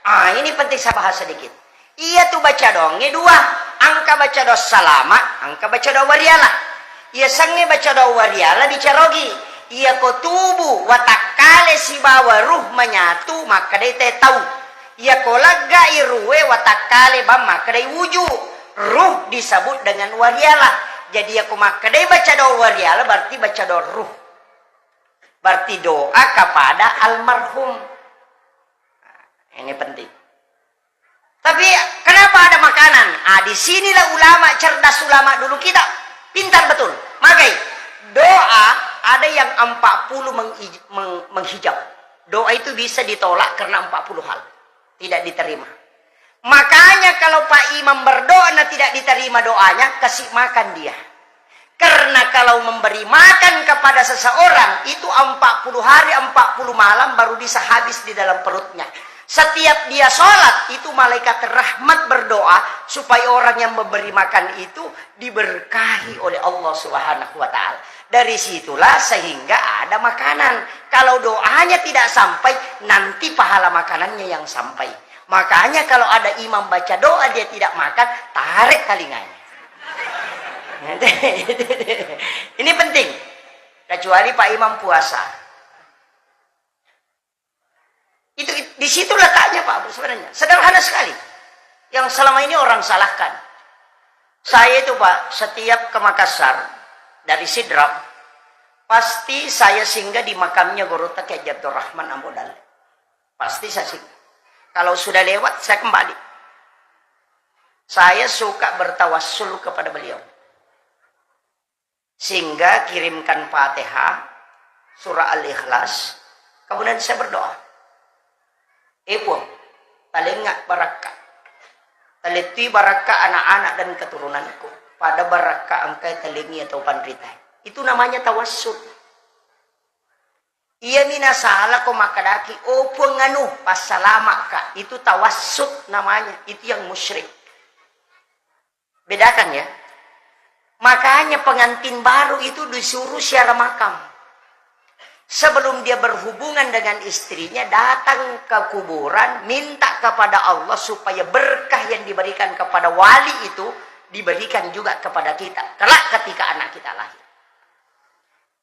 Ah, ini penting saya bahas sedikit. Iya tu baca dongnya dua. Angka baca do salama, angka baca do wariala. Iya sangnge baca do wariala bicarogi. Iya ko tubuh, watakkale sibawa ruh menyatu, makkedai te tau. Iya ko laggai ruwe watakkale bang makkedai wuju. Ruh disebut dengan wariala. Jadi iya ko makkedai baca do wariala berarti baca do ruh. Berarti doa kepada almarhum. Ini penting. Tapi kenapa ada makanan? Ah, di sinilah ulama cerdas, ulama dulu kita pintar betul. Magai doa ada yang empat puluh mengij- meng- menghijab. Doa itu bisa ditolak karena empat puluh hal. Tidak diterima. Makanya kalau Pak Imam berdoa na tidak diterima doanya, kasih makan dia. Karena kalau memberi makan kepada seseorang, itu empat puluh hari, empat puluh malam baru bisa habis di dalam perutnya. Setiap dia sholat, itu malaikat rahmat berdoa supaya orang yang memberi makan itu diberkahi oleh Allah Subhanahu wa Ta'ala. Dari situlah sehingga ada makanan. Kalau doanya tidak sampai, nanti pahala makanannya yang sampai. Makanya kalau ada imam baca doa dia tidak makan, tarik talinganya. Ini penting. Kecuali Pak Imam puasa. Itu, di situ letaknya, Pak, sebenarnya. Sederhana sekali. Yang selama ini orang salahkan. Saya itu, Pak, setiap ke Makassar, dari Sidrap, pasti saya singgah di makamnya Gurutta Kiai Haji Abdurrahman Ambo Dalle. Pasti saya singgah. Kalau sudah lewat, saya kembali. Saya suka bertawassul kepada beliau. Sehingga kirimkan Fatihah, surah Al-Ikhlas, kemudian saya berdoa. Eh, Puang, talengnga barakka. Talettui barakka anak-anak dan keturunanku. Pada barakka engkai talengngi atau panrita. Itu namanya tawassul. Iyami nasala ko makkedaki, "Oh, Puang anu, passalama'ka." Itu tawassut namanya. Itu yang musyrik. Bedakan ya. Makanya pengantin baru itu disuruh ziarah makam. Sebelum dia berhubungan dengan istrinya, datang ke kuburan, minta kepada Allah supaya berkah yang diberikan kepada wali itu diberikan juga kepada kita. Kelak ketika anak kita lahir.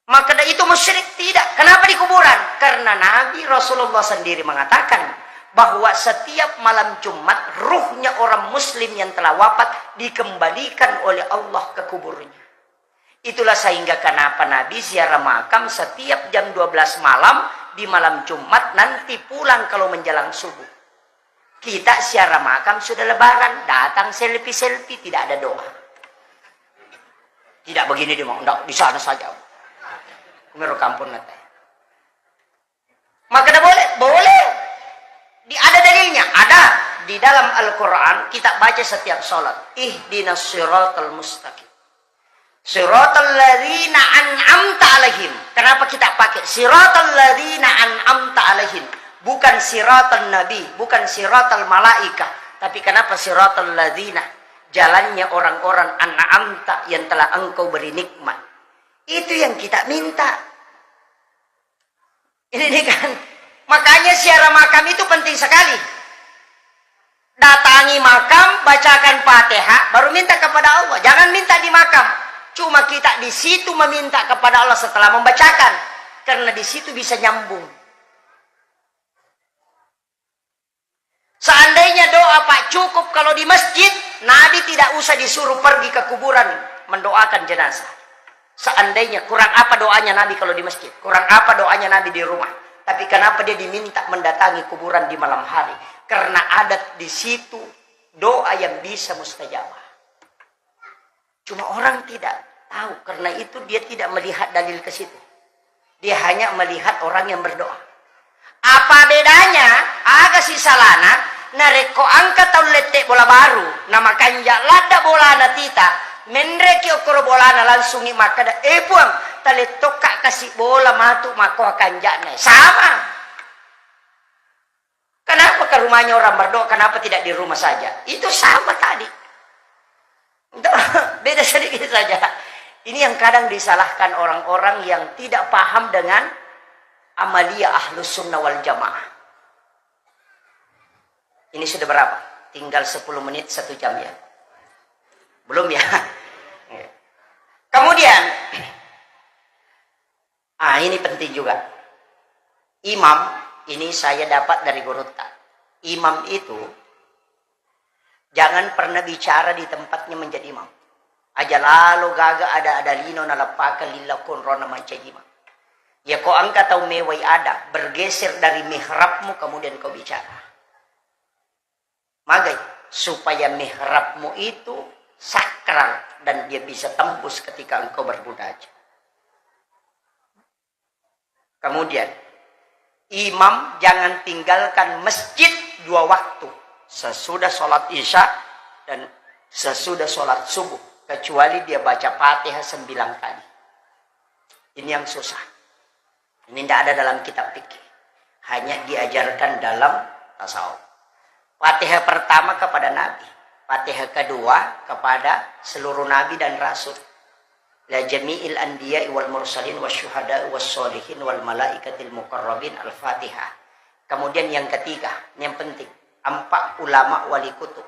Maka dari itu musyrik tidak. Kenapa di kuburan? Karena Nabi Rasulullah sendiri mengatakan bahwa setiap malam Jumat ruhnya orang muslim yang telah wafat dikembalikan oleh Allah ke kuburnya. Itulah sehingga kenapa Nabi ziarah makam setiap jam dua belas malam di malam Jumat nanti pulang kalau menjelang subuh. Kita siara makam sudah lebaran, datang selfie-selfie, tidak ada doa. Tidak begini dia mau, ndak, di sana saja. Mero kampung nate. Maka boleh, boleh. Di, ada dalilnya, ada. Di dalam Al-Quran kita baca setiap sholat. Ihdinas siratal mustaqim. Siratal ladzina an'amta alaihim. Kenapa kita pakai siratal ladzina an'amta alaihim? Bukan siratal nabi, bukan siratal malaika. Tapi kenapa siratal ladzina? Jalannya orang-orang an'amta yang telah engkau beri nikmat. Itu yang kita minta. Ini, ini kan. Makanya siara makam itu penting sekali. Datangi makam, bacakan Fatihah, baru minta kepada Allah. Jangan minta di makam. Cuma kita di situ meminta kepada Allah setelah membacakan. Karena di situ bisa nyambung. Seandainya doa, Pak, cukup kalau di masjid, Nabi tidak usah disuruh pergi ke kuburan mendoakan jenazah. Seandainya, kurang apa doanya Nabi kalau di masjid? Kurang apa doanya Nabi di rumah? Tapi kenapa dia diminta mendatangi kuburan di malam hari? Karena ada di situ doa yang bisa mustajabah. Cuma orang tidak tahu, karena itu dia tidak melihat dalil ke situ. Dia hanya melihat orang yang berdoa. Apa bedanya? Aga si salana, narekko engka tau lette bola baru, na makanja ladda bolana tita, menreki okkoro bolana, langsungi makkeda, "Eh, Puang, talettokka kasi bola matu makko kanja'na." Sama. Kenapa ke rumahnya orang berdoa, kenapa tidak di rumah saja? Itu sama tadi. Beda sedikit saja. Ini yang kadang disalahkan orang-orang yang tidak paham dengan amalia Ahlus Sunnah wal Jamaah. Ini sudah berapa? Tinggal sepuluh menit, satu jam ya. Belum ya? Kemudian, ah, ini penting juga. Imam, ini saya dapat dari gurutta. Imam itu jangan pernah bicara di tempatnya menjadi imam. Aja lalo gaga ada-ada lino naleppakeng lilla konrona mancaji imam. Ya, ko engka tau mewai ada, bergeser dari mihrabmu, kemudian kau bicara. Magai, supaya mihrabmu itu sakral dan dia bisa tembus ketika engkau bermunajat. Kemudian, imam jangan tinggalkan masjid dua waktu, sesudah sholat isya dan sesudah sholat subuh, kecuali dia baca Fatihah sembilan kali. Ini yang susah. Ini tidak ada dalam kitab fikih. Hanya diajarkan dalam tasawuf. Fatihah pertama kepada Nabi. Fatihah kedua kepada seluruh nabi dan rasul. La jami'il anbiya'i wal mursalin wasyuhada'i wassolihin wal malaikatil muqarrabin. Al-Fatihah. Kemudian yang ketiga, ini yang penting. Empat ulama wali kutub.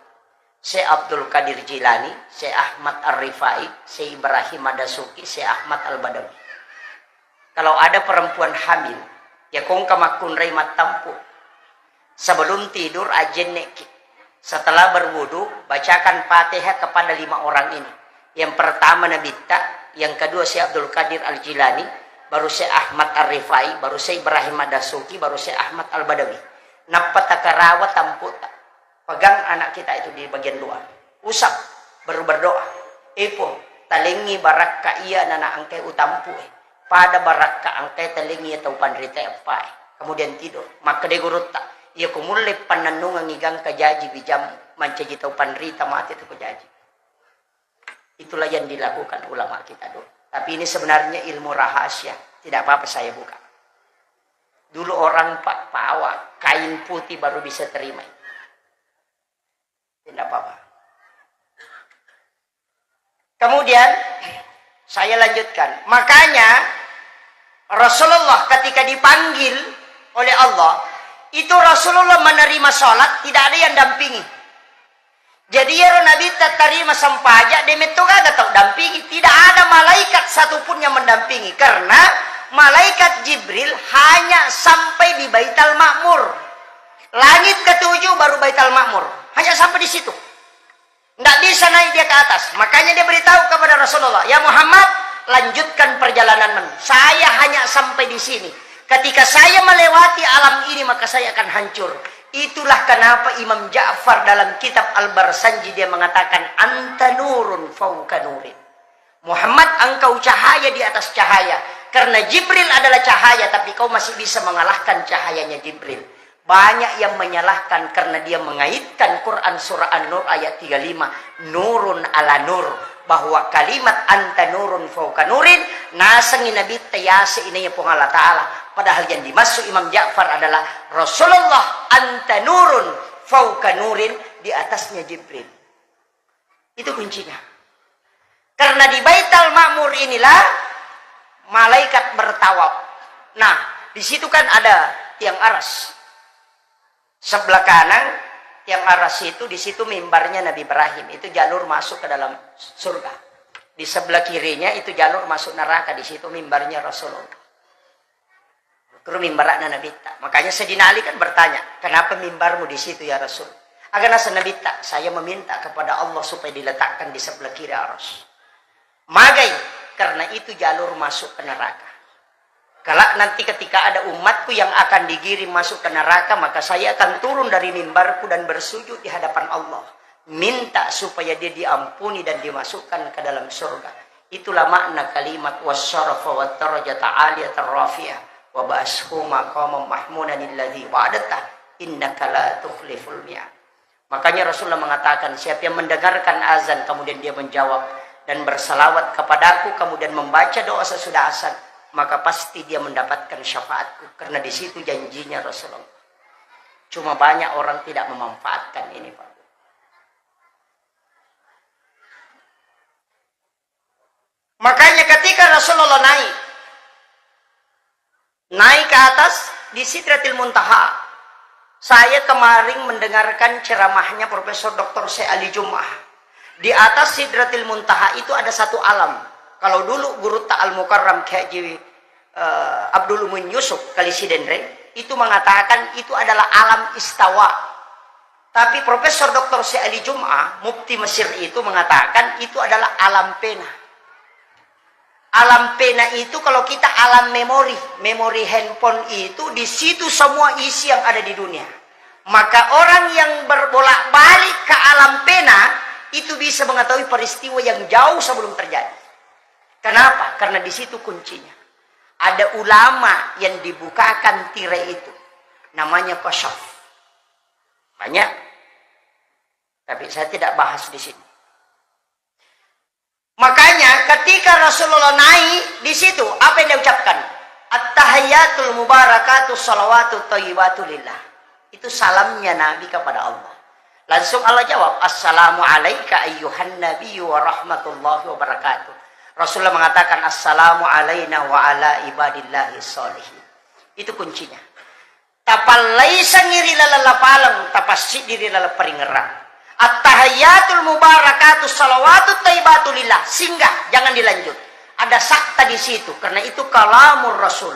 Syekh Abdul Qadir Jilani, Syekh Ahmad Ar-Rifai, Syekh Ibrahim Ad-Dasuki, Syekh Ahmad Al-Badawi. Kalau ada perempuan hamil, ya kongka makkunrai mattampu. Sebelum tidur, ajenneki. Setelah berwudu, bacakan Fatihah kepada lima orang ini. Yang pertama Nabitta, yang kedua Syekh Abdul Qadir Al-Jilani, baru Syekh Ahmad Ar-Rifai, baru Syekh Ibrahim Ad-Dasuki, baru Syekh Ahmad Al-Badawi. Nappa takarawa tamputa. Pegang anak kita itu di bagian luar. Usap, baru berdoa. Eh, Puang, talengngi barakka iya nana engkai utampu e. Pada barakka engkai talengngi iya tau panrita eppa e. Kemudian tidur. Makkeda gurutta, iya ko mulle pannennungengngi gangka jaji bijammu, mancaji tau panrita mate tu ko jaji. Itulah yang dilakukan ulama kita dulu. Tapi ini sebenarnya ilmu rahasia. Tidak apa-apa saya buka. Dulu orang pa-, pawa, kain putih baru bisa terima. Tidak apa-apa. Kemudian, saya lanjutkan. Makanya, Rasulullah ketika dipanggil oleh Allah, itu Rasulullah menerima sholat, tidak ada yang dampingi. Jadi, iyaro Nabitta tarima sempajang, de metto gaga tau dampingi. Tidak ada malaikat satupun yang mendampingi. Karena malaikat Jibril hanya sampai di Baitul Ma'mur. Langit ketujuh baru Baitul Ma'mur. Hanya sampai di situ. Nggak bisa naik dia ke atas. Makanya dia beritahu kepada Rasulullah, "Ya Muhammad, lanjutkan perjalananmu. Saya hanya sampai di sini. Ketika saya melewati alam ini, maka saya akan hancur. Itulah kenapa Imam Ja'far dalam kitab Al-Barsanji dia mengatakan, "Anta nurun fauka nurin." Muhammad, engkau cahaya di atas cahaya. Karena Jibril adalah cahaya, tapi kau masih bisa mengalahkan cahayanya Jibril. Banyak yang menyalahkan karena dia mengaitkan Quran surah An-Nur ayat tiga lima, nurun ala nur, bahwa kalimat anta nurun fauka nurin, nasengi Nabitta yase inaiya Puang Allah Ta'ala. Padahal yang dimaksud Imam Ja'far adalah Rasulullah, anta nurun fauka nurin, di atasnya Jibril. Itu kuncinya. Karena di Baitul Ma'mur inilah malaikat bertawaf. Nah, di situ kan ada tiang aras. Sebelah kanan tiang aras itu, di situ mimbarnya Nabi Ibrahim. Itu jalur masuk ke dalam surga. Di sebelah kirinya itu jalur masuk neraka. Di situ mimbarnya Rasulullah. Kuru mimbarana Nabitta. Makanya Sayyidina Ali kan bertanya, "Kenapa mimbarmu di situ, ya Rasul?" Aga naseng Nabitta, "Saya meminta kepada Allah supaya diletakkan di sebelah kiri aras." Magai, karena itu jalur masuk ke neraka. Kelak nanti ketika ada umatku yang akan digiring masuk ke neraka, maka saya akan turun dari mimbarku dan bersujud di hadapan Allah. Minta supaya dia diampuni dan dimasukkan ke dalam surga. Itulah makna kalimat wasyarafa wa darajata aliyatan rafi'ah wa ba'ashu maqaman mahmudan alladzi wa'adta innaka la tukhliful mi'ad. Makanya Rasulullah mengatakan, siapa yang mendengarkan azan kemudian dia menjawab dan bersalawat kepadaku, kemudian membaca doa sesudah azan, maka pasti dia mendapatkan syafaatku. Karena di situ janjinya Rasulullah. Cuma banyak orang tidak memanfaatkan ini, Pak. Makanya ketika Rasulullah naik, naik ke atas di Sidratil Muntaha, saya kemarin mendengarkan ceramahnya Profesor Doktor Syekh Ali Jum'ah. Di atas Sidratil Muntaha itu ada satu alam. Kalau dulu gurutta Al Mukarram Kiai Haji, eh, Abdul Muin Yusuf Kali Sidenreng itu mengatakan itu adalah alam istawa. Tapi Profesor Doktor Syekh Ali Jum'ah, Mufti Mesir itu mengatakan itu adalah alam pena. Alam pena itu kalau kita alam memori, memori handphone itu di situ semua isi yang ada di dunia. Maka orang yang berbolak-balik ke alam pena itu bisa mengetahui peristiwa yang jauh sebelum terjadi. Kenapa? Karena di situ kuncinya. Ada ulama yang dibukakan tirai itu. Namanya Kasyaf. Banyak. Tapi saya tidak bahas di sini. Makanya ketika Rasulullah naik di situ, apa yang dia ucapkan? At-tahiyatul mubarakatu salawatu thayyibatu lillah. Itu salamnya Nabi kepada Allah. Langsung Allah jawab, "Assalamu alaika ayyuhan nabiyyu wa rahmatullahi wa barakatuh." Rasulullah mengatakan, "Assalamu alaina wa ala ibadillahi sholihin." Itu kuncinya. Tapallaisengngi ri laleng lapaleng, tapassiddi ri laleng paringerrang. At-tahiyyatul mubarakatu salawatut thayyibatu lillah. Singgah, jangan dilanjut. Ada sakta di situ, karena itu kalamur Rasul.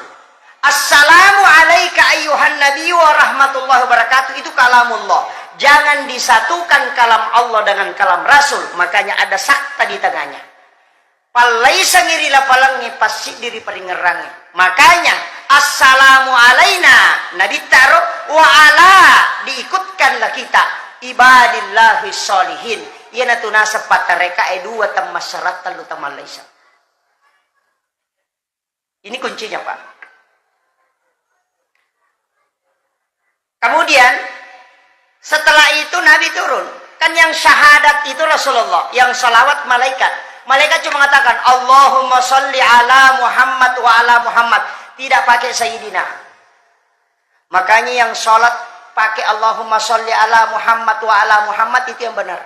Assalamu alaika ayyuhan nabiyyu wa rahmatullahi wabarakatuh. Itu kalamullah. Jangan disatukan kalam Allah dengan kalam Rasul. Makanya ada sakta di tengahnya. Pallaisengngi ri lapalengnge, passiddi ri paringerrangnge. Makanya, assalamu alaina, Nabittaro, wa ala, diikutkanlah kita, ibadillahi sholihin. Iyanatu naseng pattarekae dua temmassaratta lu tamallaiseng. Ini kuncinya, Pak. Kemudian, setelah itu Nabi turun. Kan yang syahadat itu Rasulullah, yang salawat malaikat. Malaikat cuma mengatakan, "Allahumma sholli ala Muhammad wa ala Muhammad." Tidak pakai Sayyidina. Makanya yang sholat pakai Allahumma sholli ala Muhammad wa ala Muhammad itu yang benar.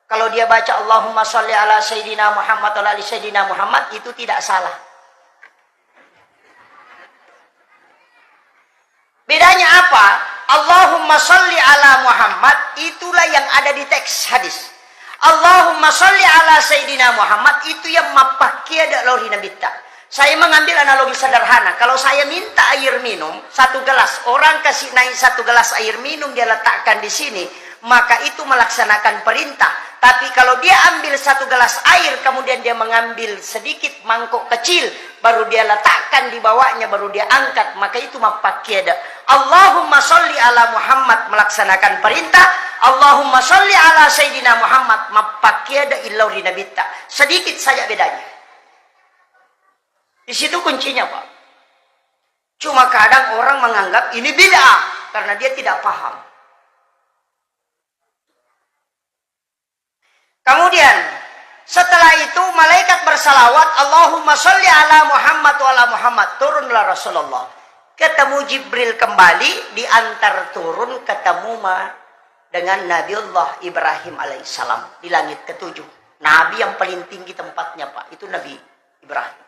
Kalau dia baca Allahumma sholli ala Sayyidina Muhammad wa ala ali Sayyidina Muhammad, itu tidak salah. Bedanya apa? Allahumma sholli ala Muhammad, itulah yang ada di teks hadis. Allahumma sholli ala Sayyidina Muhammad, itu yang mappakkiada lao ri Nabitta. Saya mengambil analogi sederhana. Kalau saya minta air minum, satu gelas, orang kasih naik satu gelas air minum, dia letakkan di sini, maka itu melaksanakan perintah. Tapi kalau dia ambil satu gelas air, kemudian dia mengambil sedikit mangkok kecil, baru dia letakkan di bawahnya, baru dia angkat, maka itu mappakkiada. Allahumma sholli ala Muhammad, melaksanakan perintah. Allahumma sholli ala Sayyidina Muhammad, mappakkiada illau ri Nabitta. Sedikit saja bedanya. Di situ kuncinya, Pak. Cuma kadang orang menganggap ini bid'ah karena dia tidak paham. Kemudian, setelah itu malaikat bersalawat, "Allahumma sholli ala Muhammad wa ala Muhammad." Turunlah Rasulullah. Ketemu Jibril kembali, diantar turun, ketemu ma-, dengan Nabiullah Ibrahim alaihissalam di langit ketujuh. Nabi yang paling tinggi tempatnya, Pak, itu Nabi Ibrahim.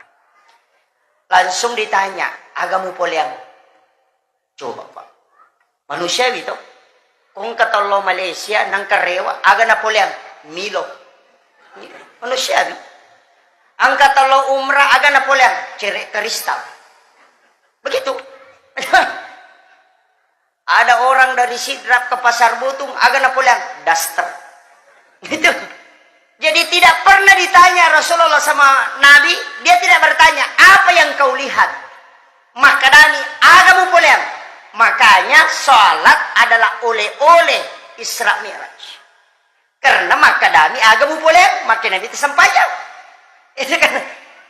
Langsung ditanya, "Aga mupoleang?" Coba, Pak. Manusiawi to. Ko engka tau lao Malaysia, nangka rewa, aga napoleang? Milo. Manusiawi. Engka tau lao umrah, aga napoleang? Cere' kristal. Begitu. Ada orang dari Sidrap ke Pasar Butung, aga napoleang? Daster. Gitu. Jadi tidak pernah ditanya Rasulullah sama Nabi, dia tidak bertanya, "Apa yang kau lihat?" Makkedani, "Aga mupoleang?" Makanya salat adalah oleh-oleh Isra Mi'raj. Karena makkedani, "Aga mupoleang?" Makkedani tersempajang. Itu kan.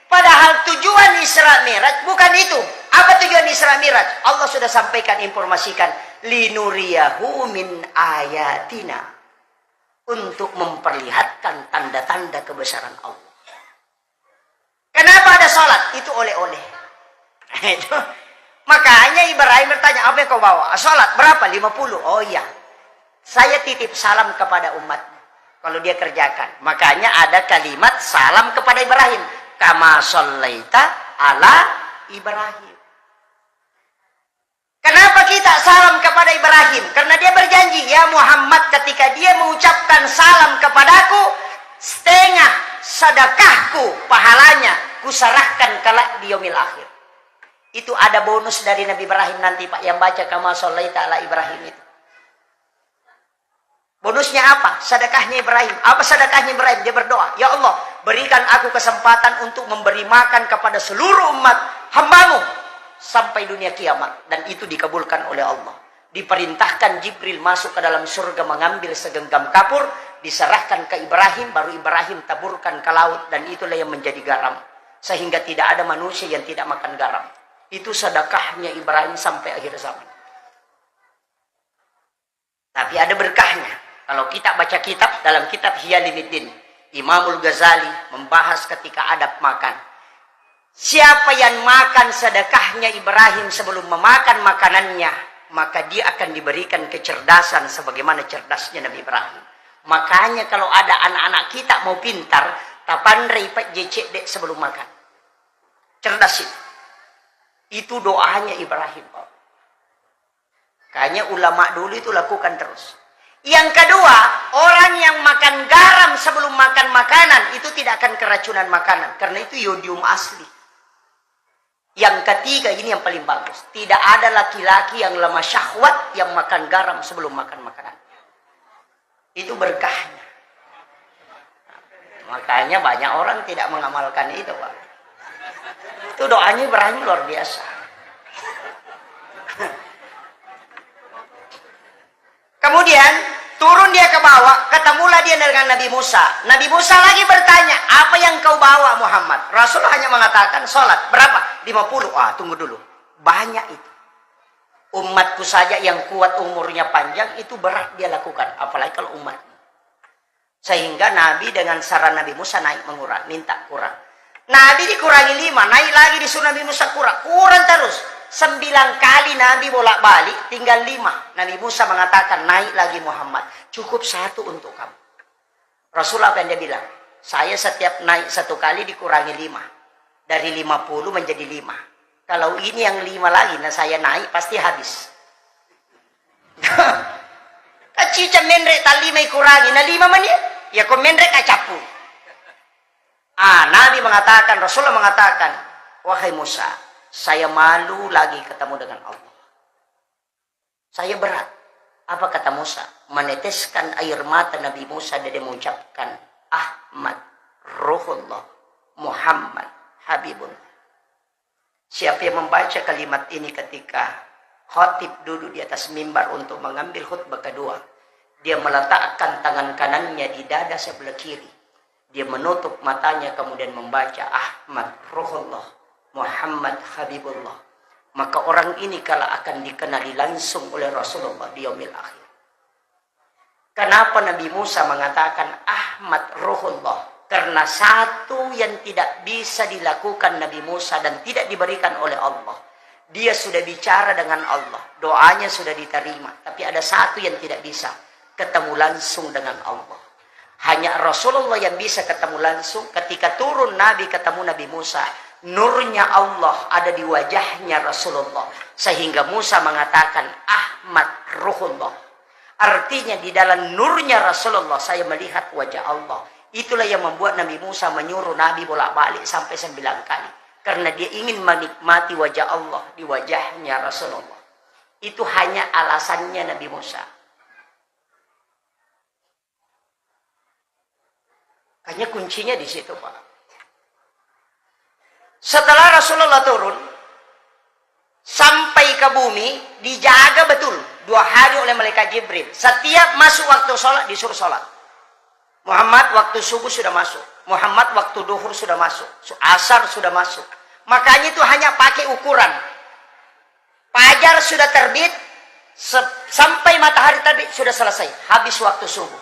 Padahal tujuan Isra Mi'raj bukan itu. Apa tujuan Isra Mi'raj? Allah sudah sampaikan, informasikan, "Linuriyahu min ayatina." Untuk memperlihatkan tanda-tanda kebesaran Allah. Kenapa ada sholat? Itu oleh-oleh. Itu. Makanya Ibrahim bertanya, "Apa yang kau bawa?" "Sholat." "Berapa?" "Lima puluh." "Oh iya. Saya titip salam kepada umatmu." Kalau dia kerjakan. Makanya ada kalimat salam kepada Ibrahim. "Kama shallaita ala Ibrahim." Kenapa kita salam kepada Ibrahim? Karena dia berjanji, "Ya Muhammad, ketika dia mengucapkan salam kepadaku, setengah sedekahku, pahalanya, kuserahkan kelak di yaumil akhir." Itu ada bonus dari Nabi Ibrahim nanti, Pak, yang baca "Kama shallaita ala Ibrahim" itu. Bonusnya apa? Sedekahnya Ibrahim. Apa sedekahnya Ibrahim? Dia berdoa, "Ya Allah, berikan aku kesempatan untuk memberi makan kepada seluruh umat hambamu sampai dunia kiamat." Dan itu dikabulkan oleh Allah. Diperintahkan Jibril masuk ke dalam surga mengambil segenggam kapur, diserahkan ke Ibrahim, baru Ibrahim taburkan ke laut, dan itulah yang menjadi garam. Sehingga tidak ada manusia yang tidak makan garam. Itu sedekahnya Ibrahim sampai akhir zaman. Tapi ada berkahnya. Kalau kita baca kitab, dalam kitab Ihya Ulumuddin, Imamul Ghazali membahas ketika adab makan. Siapa yang makan sedekahnya Ibrahim sebelum memakan makanannya, maka dia akan diberikan kecerdasan sebagaimana cerdasnya Nabi Ibrahim. Makanya kalau ada anak-anak kita mau pintar, tapanrei pejje cedde sebelum makan. Cerdas itu. Itu doanya Ibrahim, Pak. Kayaknya ulama dulu itu lakukan terus. Yang kedua, orang yang makan garam sebelum makan makanan itu tidak akan keracunan makanan, karena itu yodium asli. Yang ketiga, ini yang paling bagus. Tidak ada laki-laki yang lemah syahwat yang makan garam sebelum makan makanan. Itu berkahnya. Makanya banyak orang tidak mengamalkan itu, Pak. Itu doanya Ibrahim luar biasa. Kemudian turun dia ke bawah, ketemulah dia dengan Nabi Musa. Nabi Musa lagi bertanya, "Apa yang kau bawa, Muhammad?" Rasul hanya mengatakan, "Sholat." "Berapa?" "Lima puluh." "Ah, tunggu dulu. Banyak itu. Umatku saja yang kuat umurnya panjang, itu berat dia lakukan. Apalagi kalau umatmu." Sehingga Nabi dengan saran Nabi Musa naik mengurang, minta kurang. Nabi dikurangi lima, naik lagi disuruh Nabi Musa kurang, kurang terus. Sembilan kali Nabi bolak-balik, tinggal lima. Nabi Musa mengatakan, "Naik lagi Muhammad, cukup satu untuk kamu." Rasul apa yang dia bilang? "Saya setiap naik satu kali dikurangi lima. Dari lima puluh menjadi lima. Kalau ini yang lima lagi, nah saya naik pasti habis." Kacica menre tallima ikurangi, na lima mani. Ya ko menre kacappu. Ah, Nabi mengatakan, Rasulullah mengatakan, "Wahai Musa, saya malu lagi ketemu dengan Allah. Saya berat." Apa kata Musa? Meneteskan air mata Nabi Musa dan dia mengucapkan, "Ahmad, Ruhullah, Muhammad, Habibullah." Siapa yang membaca kalimat ini ketika Khatib duduk di atas mimbar untuk mengambil khutbah kedua. Dia meletakkan tangan kanannya di dada sebelah kiri. Dia menutup matanya, kemudian membaca, "Ahmad Ruhullah, Muhammad Habibullah." Maka orang ini kelak akan dikenali langsung oleh Rasulullah di yaumil akhir. Kenapa Nabi Musa mengatakan Ahmad Ruhullah? Karena satu yang tidak bisa dilakukan Nabi Musa dan tidak diberikan oleh Allah. Dia sudah bicara dengan Allah, doanya sudah diterima, tapi ada satu yang tidak bisa, ketemu langsung dengan Allah. Hanya Rasulullah yang bisa ketemu langsung. Ketika turun Nabi ketemu Nabi Musa, nurnya Allah ada di wajahnya Rasulullah, sehingga Musa mengatakan, "Ahmad Ruhullah." Artinya, di dalam nurnya Rasulullah saya melihat wajah Allah. Itulah yang membuat Nabi Musa menyuruh Nabi bolak-balik sampai sembilan kali, karena dia ingin menikmati wajah Allah di wajahnya Rasulullah. Itu hanya alasannya Nabi Musa. Hanya kuncinya di situ, Pak. Setelah Rasulullah turun sampai ke bumi, dijaga betul dua hari oleh malaikat Jibril. Setiap masuk waktu sholat, disuruh sholat. Muhammad, waktu subuh sudah masuk. Muhammad, waktu duhur sudah masuk. Su-, asar sudah masuk. Makanya itu hanya pakai ukuran. Fajar sudah terbit, se-, sampai matahari terbit sudah selesai, habis waktu subuh.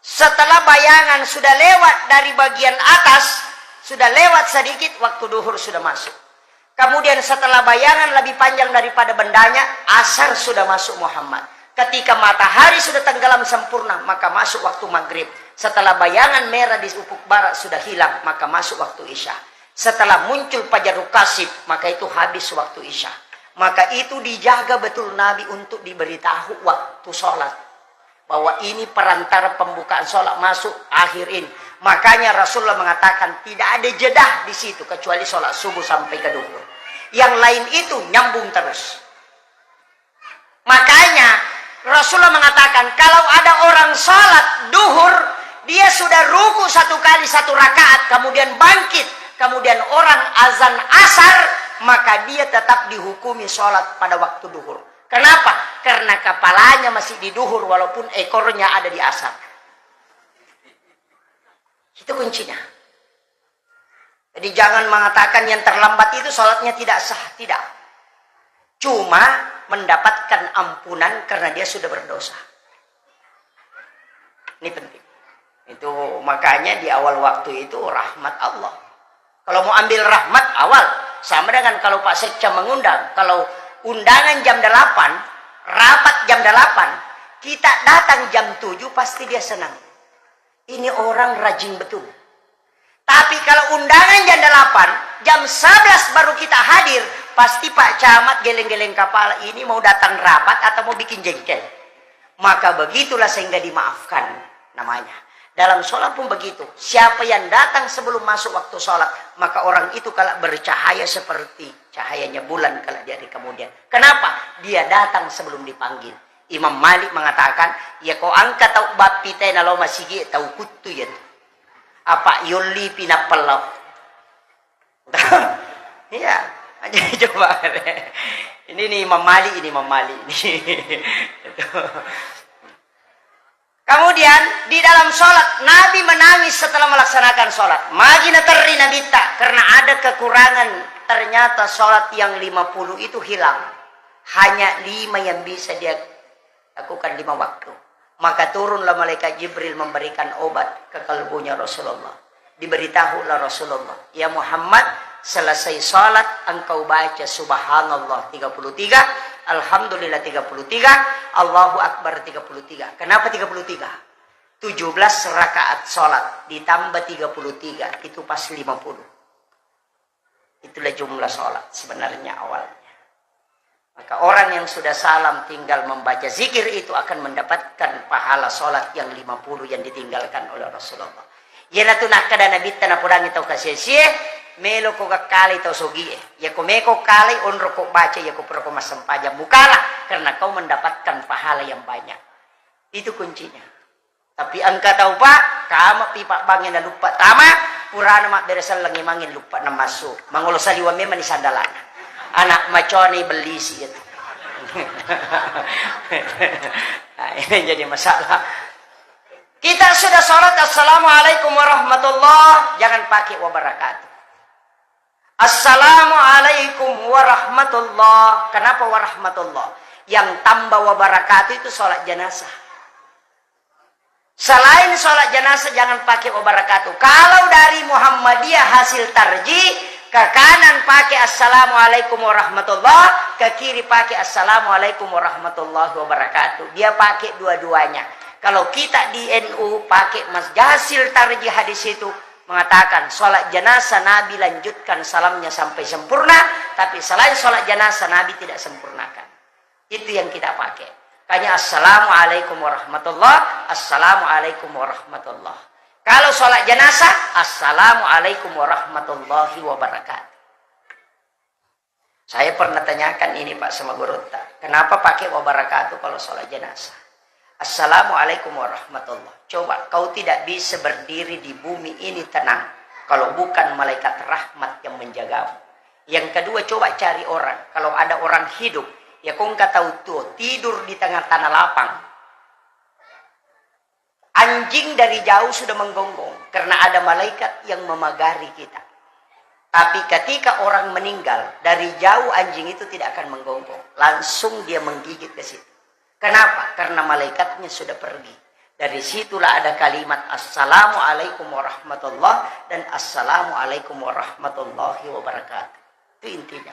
Setelah bayangan sudah lewat dari bagian atas, sudah lewat sedikit, waktu duhur sudah masuk. Kemudian setelah bayangan lebih panjang daripada bendanya, asar sudah masuk Muhammad. Ketika matahari sudah tenggelam sempurna, maka masuk waktu maghrib. Setelah bayangan merah di ufuk barat sudah hilang, maka masuk waktu isya. Setelah muncul fajar kasib, maka itu habis waktu isya. Maka itu dijaga betul Nabi untuk diberitahu waktu sholat, bahwa ini perantara pembukaan sholat masuk akhir ini. Makanya Rasulullah mengatakan tidak ada jeda di situ kecuali sholat subuh sampai ke duhur. Yang lain itu nyambung terus. Makanya Rasulullah mengatakan, kalau ada orang sholat duhur, dia sudah ruku satu kali satu rakaat, kemudian bangkit, kemudian orang azan asar, maka dia tetap dihukumi sholat pada waktu duhur. Kenapa? Karena kepalanya masih di duhur walaupun ekornya ada di asar. Itu kuncinya. Jadi jangan mengatakan yang terlambat itu sholatnya tidak sah, tidak. Cuma mendapatkan ampunan karena dia sudah berdosa. Ini penting. Itu makanya di awal waktu itu rahmat Allah. Kalau mau ambil rahmat awal, sama dengan kalau Pak Sekca mengundang. Kalau undangan jam delapan, rapat jam delapan, kita datang jam tujuh, pasti dia senang. Ini orang rajin betul. Tapi kalau undangan jam delapan, jam sebelas baru kita hadir, pasti Pak Camat geleng-geleng kepala, ini mau datang rapat atau mau bikin jengkel. Maka begitulah sehingga dimaafkan namanya. Dalam sholat pun begitu. Siapa yang datang sebelum masuk waktu sholat, maka orang itu kalau bercahaya seperti cahayanya bulan kalau di hari kemudian. Kenapa? Dia datang sebelum dipanggil. Imam Malik mengatakan, "Iya ko engka tau bappi te nalo masigi tau kuttu iya tu. Apa yolli pi nappa lao." Iya, jadi coba. Ini nih Imam Malik, ini Imam Malik ini. Kemudian di dalam sholat, Nabi menangis setelah melaksanakan sholat. Magi naterri Nabitta, karena ada kekurangan. Ternyata sholat yang lima puluh itu hilang. Hanya lima yang bisa dia lakukan lima waktu. Maka turunlah malaikat Jibril memberikan obat ke kalbunya Rasulullah. Diberitahulah Rasulullah, "Ya Muhammad, selesai salat engkau baca subhanallah tiga puluh tiga, alhamdulillah tiga puluh tiga, Allahu Akbar tiga puluh tiga." Kenapa tiga puluh tiga? Tujuh belas rakaat salat ditambah tiga puluh tiga, itu pas lima puluh. Itulah jumlah salat sebenarnya awalnya. Maka orang yang sudah salam tinggal membaca zikir itu akan mendapatkan pahala salat yang lima puluh yang ditinggalkan oleh Rasulullah. Iyanatu nakkeda Nabitta napodangi tau kasisie, "Meloko gakkalai tau sogie. Yako meko kalai, onroko baca, yako purako massempajang mukala, karena kau mendapatkan pahala yang banyak." Itu kuncinya. Tapi engka tau, Pak, kama pi pabbangnge naluppa tama, purana mabbere selleng imangnge luppa namassu. Mangolo saliweng memang ni sandalana. Anak macone bellisi itu. Nah, ini jadi masalah. Kita sudah sholat, "Assalamualaikum warahmatullah", jangan pakai "wabarakatuh". "Assalamualaikum warahmatullah". Kenapa warahmatullah? Yang tambah wabarakatuh itu sholat jenazah. Selain sholat jenazah, jangan pakai "wabarakatuh". Kalau dari Muhammadiyah hasil tarji, ke kanan pakai "Assalamualaikum warahmatullah", ke kiri pakai "Assalamualaikum warahmatullahi wabarakatuh". Dia pakai dua-duanya. Kalau kita di N U pakai mas hasil tarji hadis itu mengatakan sholat jenazah Nabi lanjutkan salamnya sampai sempurna, tapi selain sholat jenazah Nabi tidak sempurnakan. Itu yang kita pakai. Makanya, "Assalamualaikum warahmatullah, assalamualaikum warahmatullah." Kalau sholat jenazah, "Assalamualaikum warahmatullahi wabarakatuh." Saya pernah tanyakan ini, Pak, sama gurutta, "Kenapa pakai wabarakatuh kalau sholat jenazah?" "Assalamualaikum warahmatullah." Coba, kau tidak bisa berdiri di bumi ini tenang kalau bukan malaikat rahmat yang menjagamu. Yang kedua, coba cari orang. Kalau ada orang hidup, ya, kau engka tahu tuh tidur di tengah tanah lapang. Anjing dari jauh sudah menggonggong karena ada malaikat yang memagari kita. Tapi ketika orang meninggal, dari jauh anjing itu tidak akan menggonggong. Langsung dia menggigit ke situ. Kenapa? Karena malaikatnya sudah pergi. Dari situlah ada kalimat "Assalamualaikum warahmatullah" dan "Assalamualaikum warahmatullahi wabarakatuh". Itu intinya.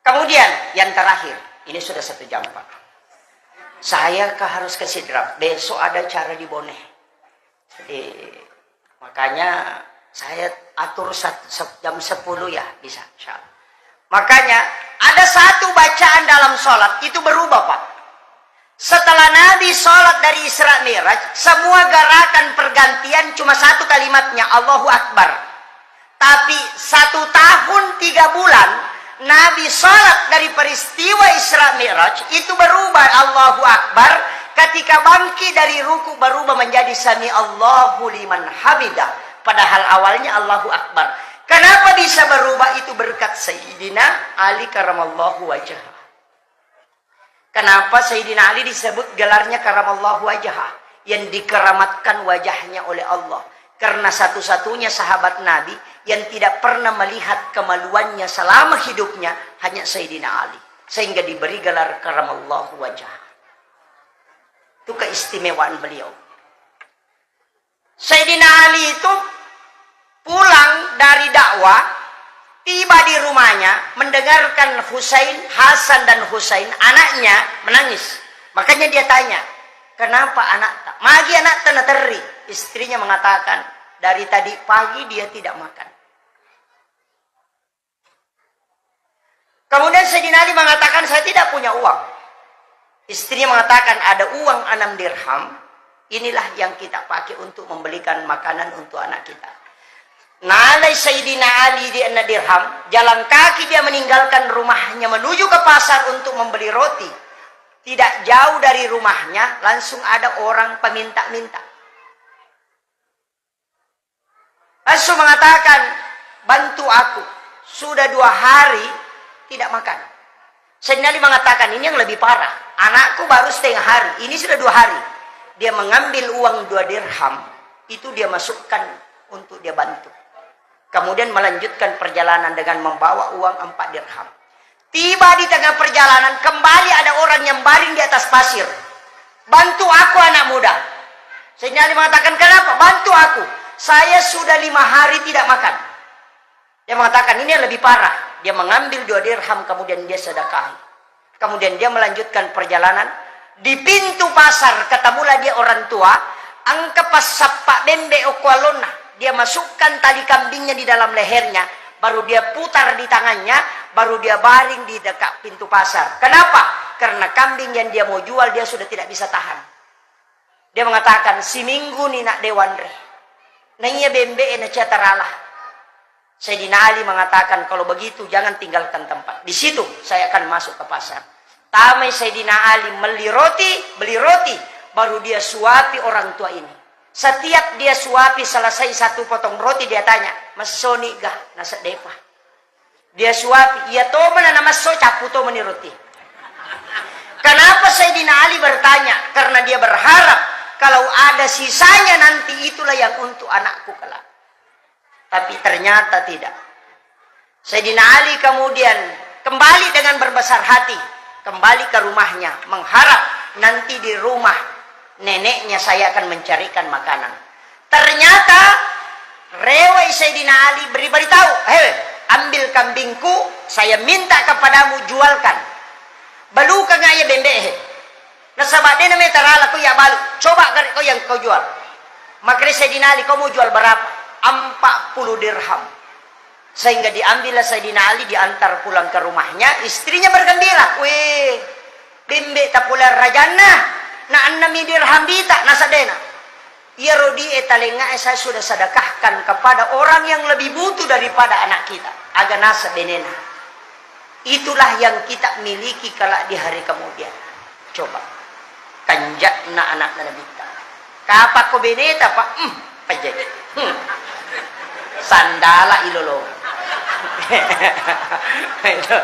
Kemudian yang terakhir, ini sudah satu jam, Pak. Saya ke, harus ke Sidrap. Besok ada acara di Bone. Jadi, makanya saya atur sat-, sep-, jam sepuluh ya, bisa, insya Allah. Makanya, ada satu bacaan dalam sholat, itu berubah, Pak. Setelah Nabi sholat dari Isra Mi'raj, semua gerakan pergantian cuma satu kalimatnya, "Allahu Akbar." Tapi satu tahun tiga bulan, Nabi sholat dari peristiwa Isra Mi'raj, itu berubah "Allahu Akbar", ketika bangkit dari ruku berubah menjadi "Sami Allahu liman hamidah", padahal awalnya "Allahu Akbar". Kenapa bisa berubah? Itu berkat Sayyidina Ali karamallahu wajhah. Kenapa Sayyidina Ali disebut gelarnya karamallahu wajhah, yang dikeramatkan wajahnya oleh Allah? Karena satu-satunya sahabat Nabi yang tidak pernah melihat kemaluannya selama hidupnya hanya Sayyidina Ali, sehingga diberi gelar karamallahu wajhah. Itu keistimewaan beliau. Sayyidina Ali itu pulang dari dakwah, tiba di rumahnya, mendengarkan Husain, Hasan dan Husain, anaknya, menangis. Makanya dia tanya, "Kenapa anak ta-, magi anak ta naterri?" Istrinya mengatakan, "Dari tadi pagi dia tidak makan." Kemudian Sayyidina Ali mengatakan, "Saya tidak punya uang." Istrinya mengatakan, "Ada uang enam dirham, inilah yang kita pakai untuk membelikan makanan untuk anak kita." Nalai Sayyidina Ali di enam dirham, jalan kaki dia meninggalkan rumahnya menuju ke pasar untuk membeli roti. Tidak jauh dari rumahnya, langsung ada orang peminta-minta. Langsung mengatakan, "Bantu aku. Sudah dua hari tidak makan." Sayyidina Ali mengatakan, "Ini yang lebih parah. Anakku baru setengah hari. Ini sudah dua hari." Dia mengambil uang dua dirham. Itu dia masukkan untuk dia bantu. Kemudian melanjutkan perjalanan dengan membawa uang empat dirham. Tiba di tengah perjalanan, kembali ada orang yang baring di atas pasir. "Bantu aku, anak muda." Sayyidina Ali mengatakan, "Kenapa? Bantu aku. Saya sudah lima hari tidak makan." Dia mengatakan, "Ini yang lebih parah." Dia mengambil dua dirham, kemudian dia sedekahi. Kemudian dia melanjutkan perjalanan. Di pintu pasar, ketemulah dia orang tua, engka passappa bembe okko alonna. Dia masukkan tali kambingnya di dalam lehernya, baru dia putar di tangannya, baru dia baring di dekat pintu pasar. Kenapa? Karena kambing yang dia mau jual, dia sudah tidak bisa tahan. Dia mengatakan, "Siminggu ni nak dewanre. Naiya bembe na cia tarala." Sayyidina Ali mengatakan, "Kalau begitu, jangan tinggalkan tempat. Di situ saya akan masuk ke pasar." Tamai Sayyidina Ali, meli roti, beli roti, baru dia suapi orang tua ini. Setiap dia suapi selesai satu potong roti, dia tanya, "Messoni ga?" "Naseddepa." Dia suapi, iya tomana namasso, cappu tomani roti. Kenapa Sayyidina Ali bertanya? Karena dia berharap kalau ada sisanya nanti itulah yang untuk anakku kelak. Tapi ternyata tidak. Sayyidina Ali kemudian kembali dengan berbesar hati, kembali ke rumahnya, mengharap nanti di rumah neneknya saya akan mencarikan makanan. Ternyata rewai Sayyidina Ali beri beritahu, "Hei, ambil kambingku, saya minta kepadamu jualkan. Balukang iya bembe he. Nasaba de na metarala ko iya balu, coba gare ko yang kau jual." Makanya Sayyidina Ali, "Kau mau jual berapa?" "Empat puluh dirham." Sehingga diambillah Sayyidina Ali, diantar pulang ke rumahnya, istrinya bergembira. "Weh, bembe tapole rajanna, na ennemi dirham bita, nasadena. Iyaro die talengae saya sudah sedekahkan kepada orang yang lebih butuh daripada anak kita. Aga nasa benena. Itulah yang kita miliki kelak di hari kemudian." Coba. Kanjakna anakna Nabitta. Kapakko beneta, Pak? Hmm, pajai. Hmm. Sandala ilolo. Itu.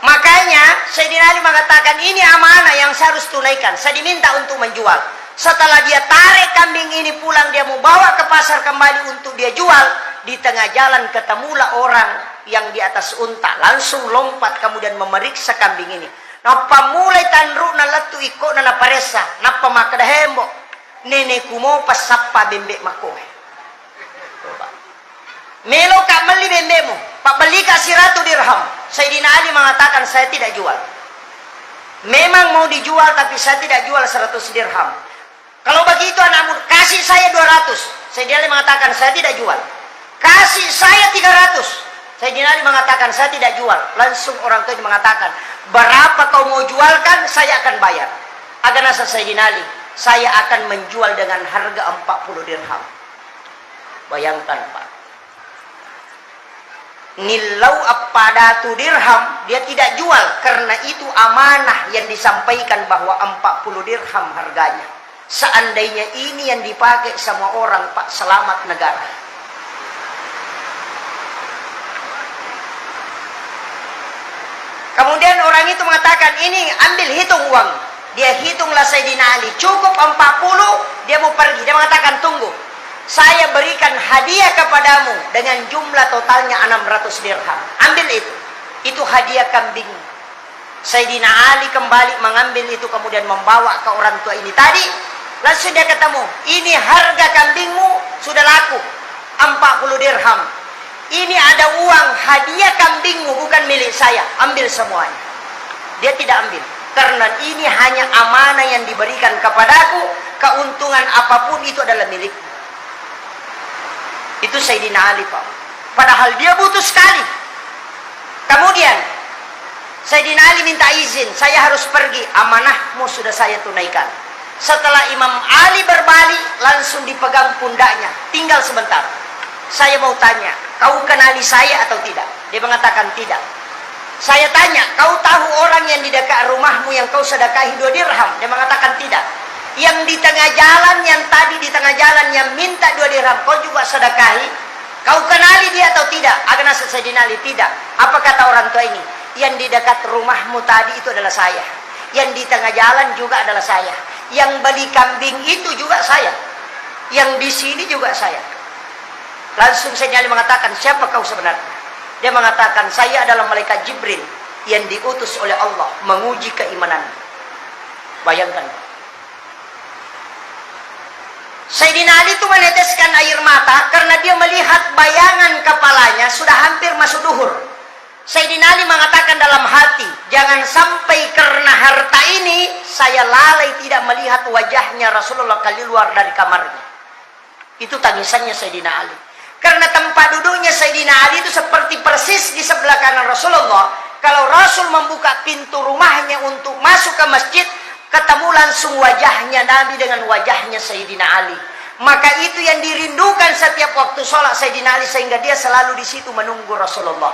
Makanya Sayyidina Ali mengatakan, "Ini amanah yang saya harus tunaikan." Saya diminta untuk menjual. Setelah dia tarik kambing ini pulang, dia mau bawa ke pasar kembali untuk dia jual. Di tengah jalan ketemulah orang yang di atas unta, langsung lompat kemudian memeriksa kambing ini. Nappa mulai tanru'na lettu ikko'na naparessa, nappa makkeda, "Hembo, nenekku mopa sappa bembe makkoe. Coba. Meloka melli bembemu, pabbellika siratu dirham." Sayyidina Ali mengatakan, "Saya tidak jual. Memang mau dijual, tapi saya tidak jual seratus dirham. Kalau begitu anakmu, kasih saya dua ratus." Sayyidina Ali mengatakan, "Saya tidak jual. Kasih saya tiga ratus." Sayyidina Ali mengatakan, "Saya tidak jual." Langsung orang tua ini mengatakan, "Berapa kau mau jualkan, saya akan bayar." Aga nasa Sayyidina Ali, "Saya akan menjual dengan harga empat puluh dirham." Bayangkan, Pak. Nillau appadatu dirham, dia tidak jual karena itu amanah yang disampaikan bahwa empat puluh dirham harganya. Seandainya ini yang dipakai sama orang, Pak, selamat negara. Kemudian orang itu mengatakan, "Ini ambil, hitung uang." Dia hitunglah Sayyidina Ali, cukup empat puluh, dia mau pergi. Dia mengatakan, "Tunggu. Saya berikan hadiah kepadamu dengan jumlah totalnya enam ratus dirham. Ambil itu. Itu hadiah kambing." Sayyidina Ali kembali mengambil itu, kemudian membawa ke orang tua ini tadi. Langsung dia ketemu, "Ini harga kambingmu sudah laku, empat puluh dirham. Ini ada uang hadiah kambingmu, bukan milik saya. Ambil semuanya." Dia tidak ambil. Karena ini hanya amanah yang diberikan kepadaku, keuntungan apapun itu adalah milikku. Itu Sayyidina Ali, Pak. Padahal dia butuh sekali. Kemudian, Sayyidina Ali minta izin, "Saya harus pergi, amanahmu sudah saya tunaikan." Setelah Imam Ali berbalik, langsung dipegang pundaknya. "Tinggal sebentar. Saya mau tanya, kau kenali saya atau tidak?" Dia mengatakan, "Tidak." Saya tanya, "Kau tahu orang yang di dekat rumahmu yang kau sedekahi dua dirham?" Dia mengatakan, "Tidak." "Yang di tengah jalan, yang tadi di tengah jalan, yang minta dua dirham, kau juga sedekahi? Kau kenali dia atau tidak?" Aga nasa Sayyidina Ali, "Tidak." Apa kata orang tua ini? "Yang di dekat rumahmu tadi itu adalah saya. Yang di tengah jalan juga adalah saya. Yang beli kambing itu juga saya. Yang di sini juga saya." Langsung Sayyidina Ali mengatakan, "Siapa kau sebenarnya?" Dia mengatakan, "Saya adalah malaikat Jibril yang diutus oleh Allah menguji keimanan." Bayangkan. Sayyidina Ali itu meneteskan air mata karena dia melihat bayangan kepalanya sudah hampir masuk duhur. Sayyidina Ali mengatakan dalam hati, "Jangan sampai karena harta ini saya lalai tidak melihat wajahnya Rasulullah keluar dari kamarnya." Itu tangisannya Sayyidina Ali. Karena tempat duduknya Sayyidina Ali itu seperti persis di sebelah kanan Rasulullah. Kalau Rasul membuka pintu rumahnya untuk masuk ke masjid, ketemu langsung wajahnya Nabi dengan wajahnya Sayyidina Ali. Maka itu yang dirindukan setiap waktu sholat Sayyidina Ali, sehingga dia selalu di situ menunggu Rasulullah.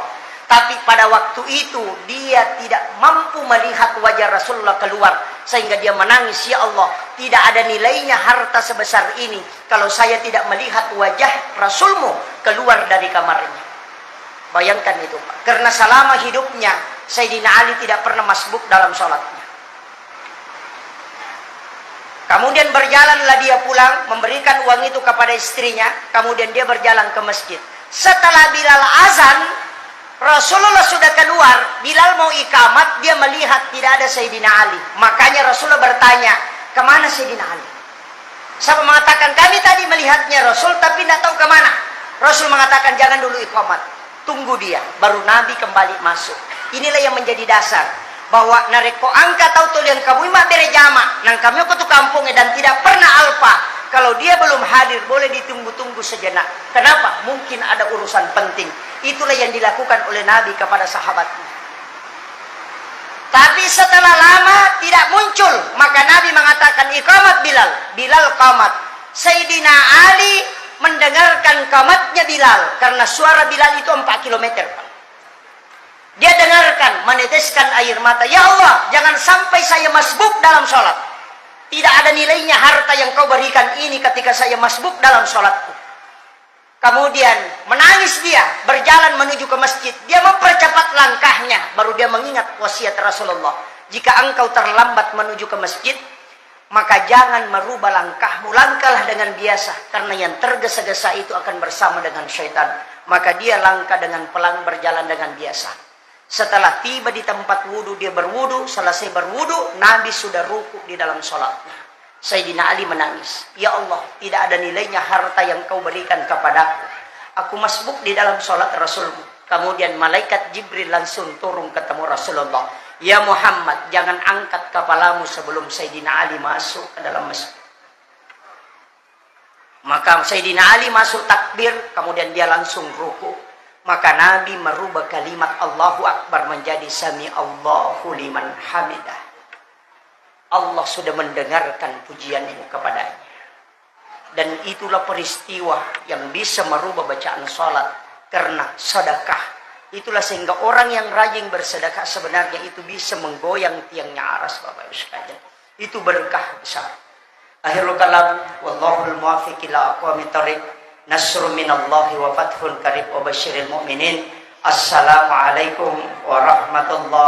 Tapi pada waktu itu dia tidak mampu melihat wajah Rasulullah keluar, sehingga dia menangis, "Ya Allah, tidak ada nilainya harta sebesar ini kalau saya tidak melihat wajah Rasulmu keluar dari kamarnya." Bayangkan itu, Pak. Karena selama hidupnya Sayyidina Ali tidak pernah masbuk dalam sholatnya. Kemudian berjalanlah dia pulang, memberikan uang itu kepada istrinya, kemudian dia berjalan ke masjid. Setelah Bilal azan, Rasulullah sudah keluar, Bilal mau ikamat, dia melihat tidak ada Sayyidina Ali. Makanya Rasulullah bertanya, "Kemana Sayyidina Ali?" Sahabat mengatakan, "Kami tadi melihatnya Rasul, tapi tidak tahu kemana." Rasul mengatakan, "Jangan dulu ikamat. Tunggu dia." Baru Nabi kembali masuk. Inilah yang menjadi dasar bahwa narekko engka tau tuli engka mui mabbere jama, nang kami ko tu kampung dan tidak pernah alpa, kalau dia belum hadir, boleh ditunggu-tunggu sejenak. Kenapa? Mungkin ada urusan penting. Itulah yang dilakukan oleh Nabi kepada sahabatnya. Tapi setelah lama tidak muncul, maka Nabi mengatakan, "Iqamat Bilal." Bilal qamat. Sayyidina Ali mendengarkan qamatnya Bilal, karena suara Bilal itu empat kilometer, Pak. Dia dengarkan, meneteskan air mata, "Ya Allah, jangan sampai saya masbuk dalam sholat. Tidak ada nilainya harta yang kau berikan ini ketika saya masbuk dalam sholatku." Kemudian menangis dia, berjalan menuju ke masjid. Dia mempercepat langkahnya, baru dia mengingat wasiat Rasulullah. "Jika engkau terlambat menuju ke masjid, maka jangan merubah langkahmu, langkahlah dengan biasa, karena yang tergesa-gesa itu akan bersama dengan syaitan." Maka dia langkah dengan pelan, berjalan dengan biasa. Setelah tiba di tempat wudu, dia berwudu. Selesai berwudu, Nabi sudah ruku di dalam sholatnya. Sayyidina Ali menangis, "Ya Allah, tidak ada nilainya harta yang kau berikan kepadaku. Aku masbuk di dalam sholat Rasulmu." Kemudian malaikat Jibril langsung turun ketemu Rasulullah. "Ya Muhammad, jangan angkat kepalamu sebelum Sayyidina Ali masuk ke dalam masjid." Maka Sayyidina Ali masuk takbir, kemudian dia langsung ruku. Maka Nabi merubah kalimat Allahu Akbar menjadi "Sami Allahu liman hamidah." Allah sudah mendengarkan pujianmu kepadanya. Dan itulah peristiwa yang bisa merubah bacaan salat karena sedekah. Itulah sehingga orang yang rajin bersedekah sebenarnya itu bisa menggoyang tiangnya aras, Bapak Ibu sekalian. Itu berkah besar. Akhirul kalam, wallahul muwaffiq ila aqwamit thariq. Nasrun minallahi wa fathun qarib wa basyiril mu'minin. Assalamualaikum warahmatullahi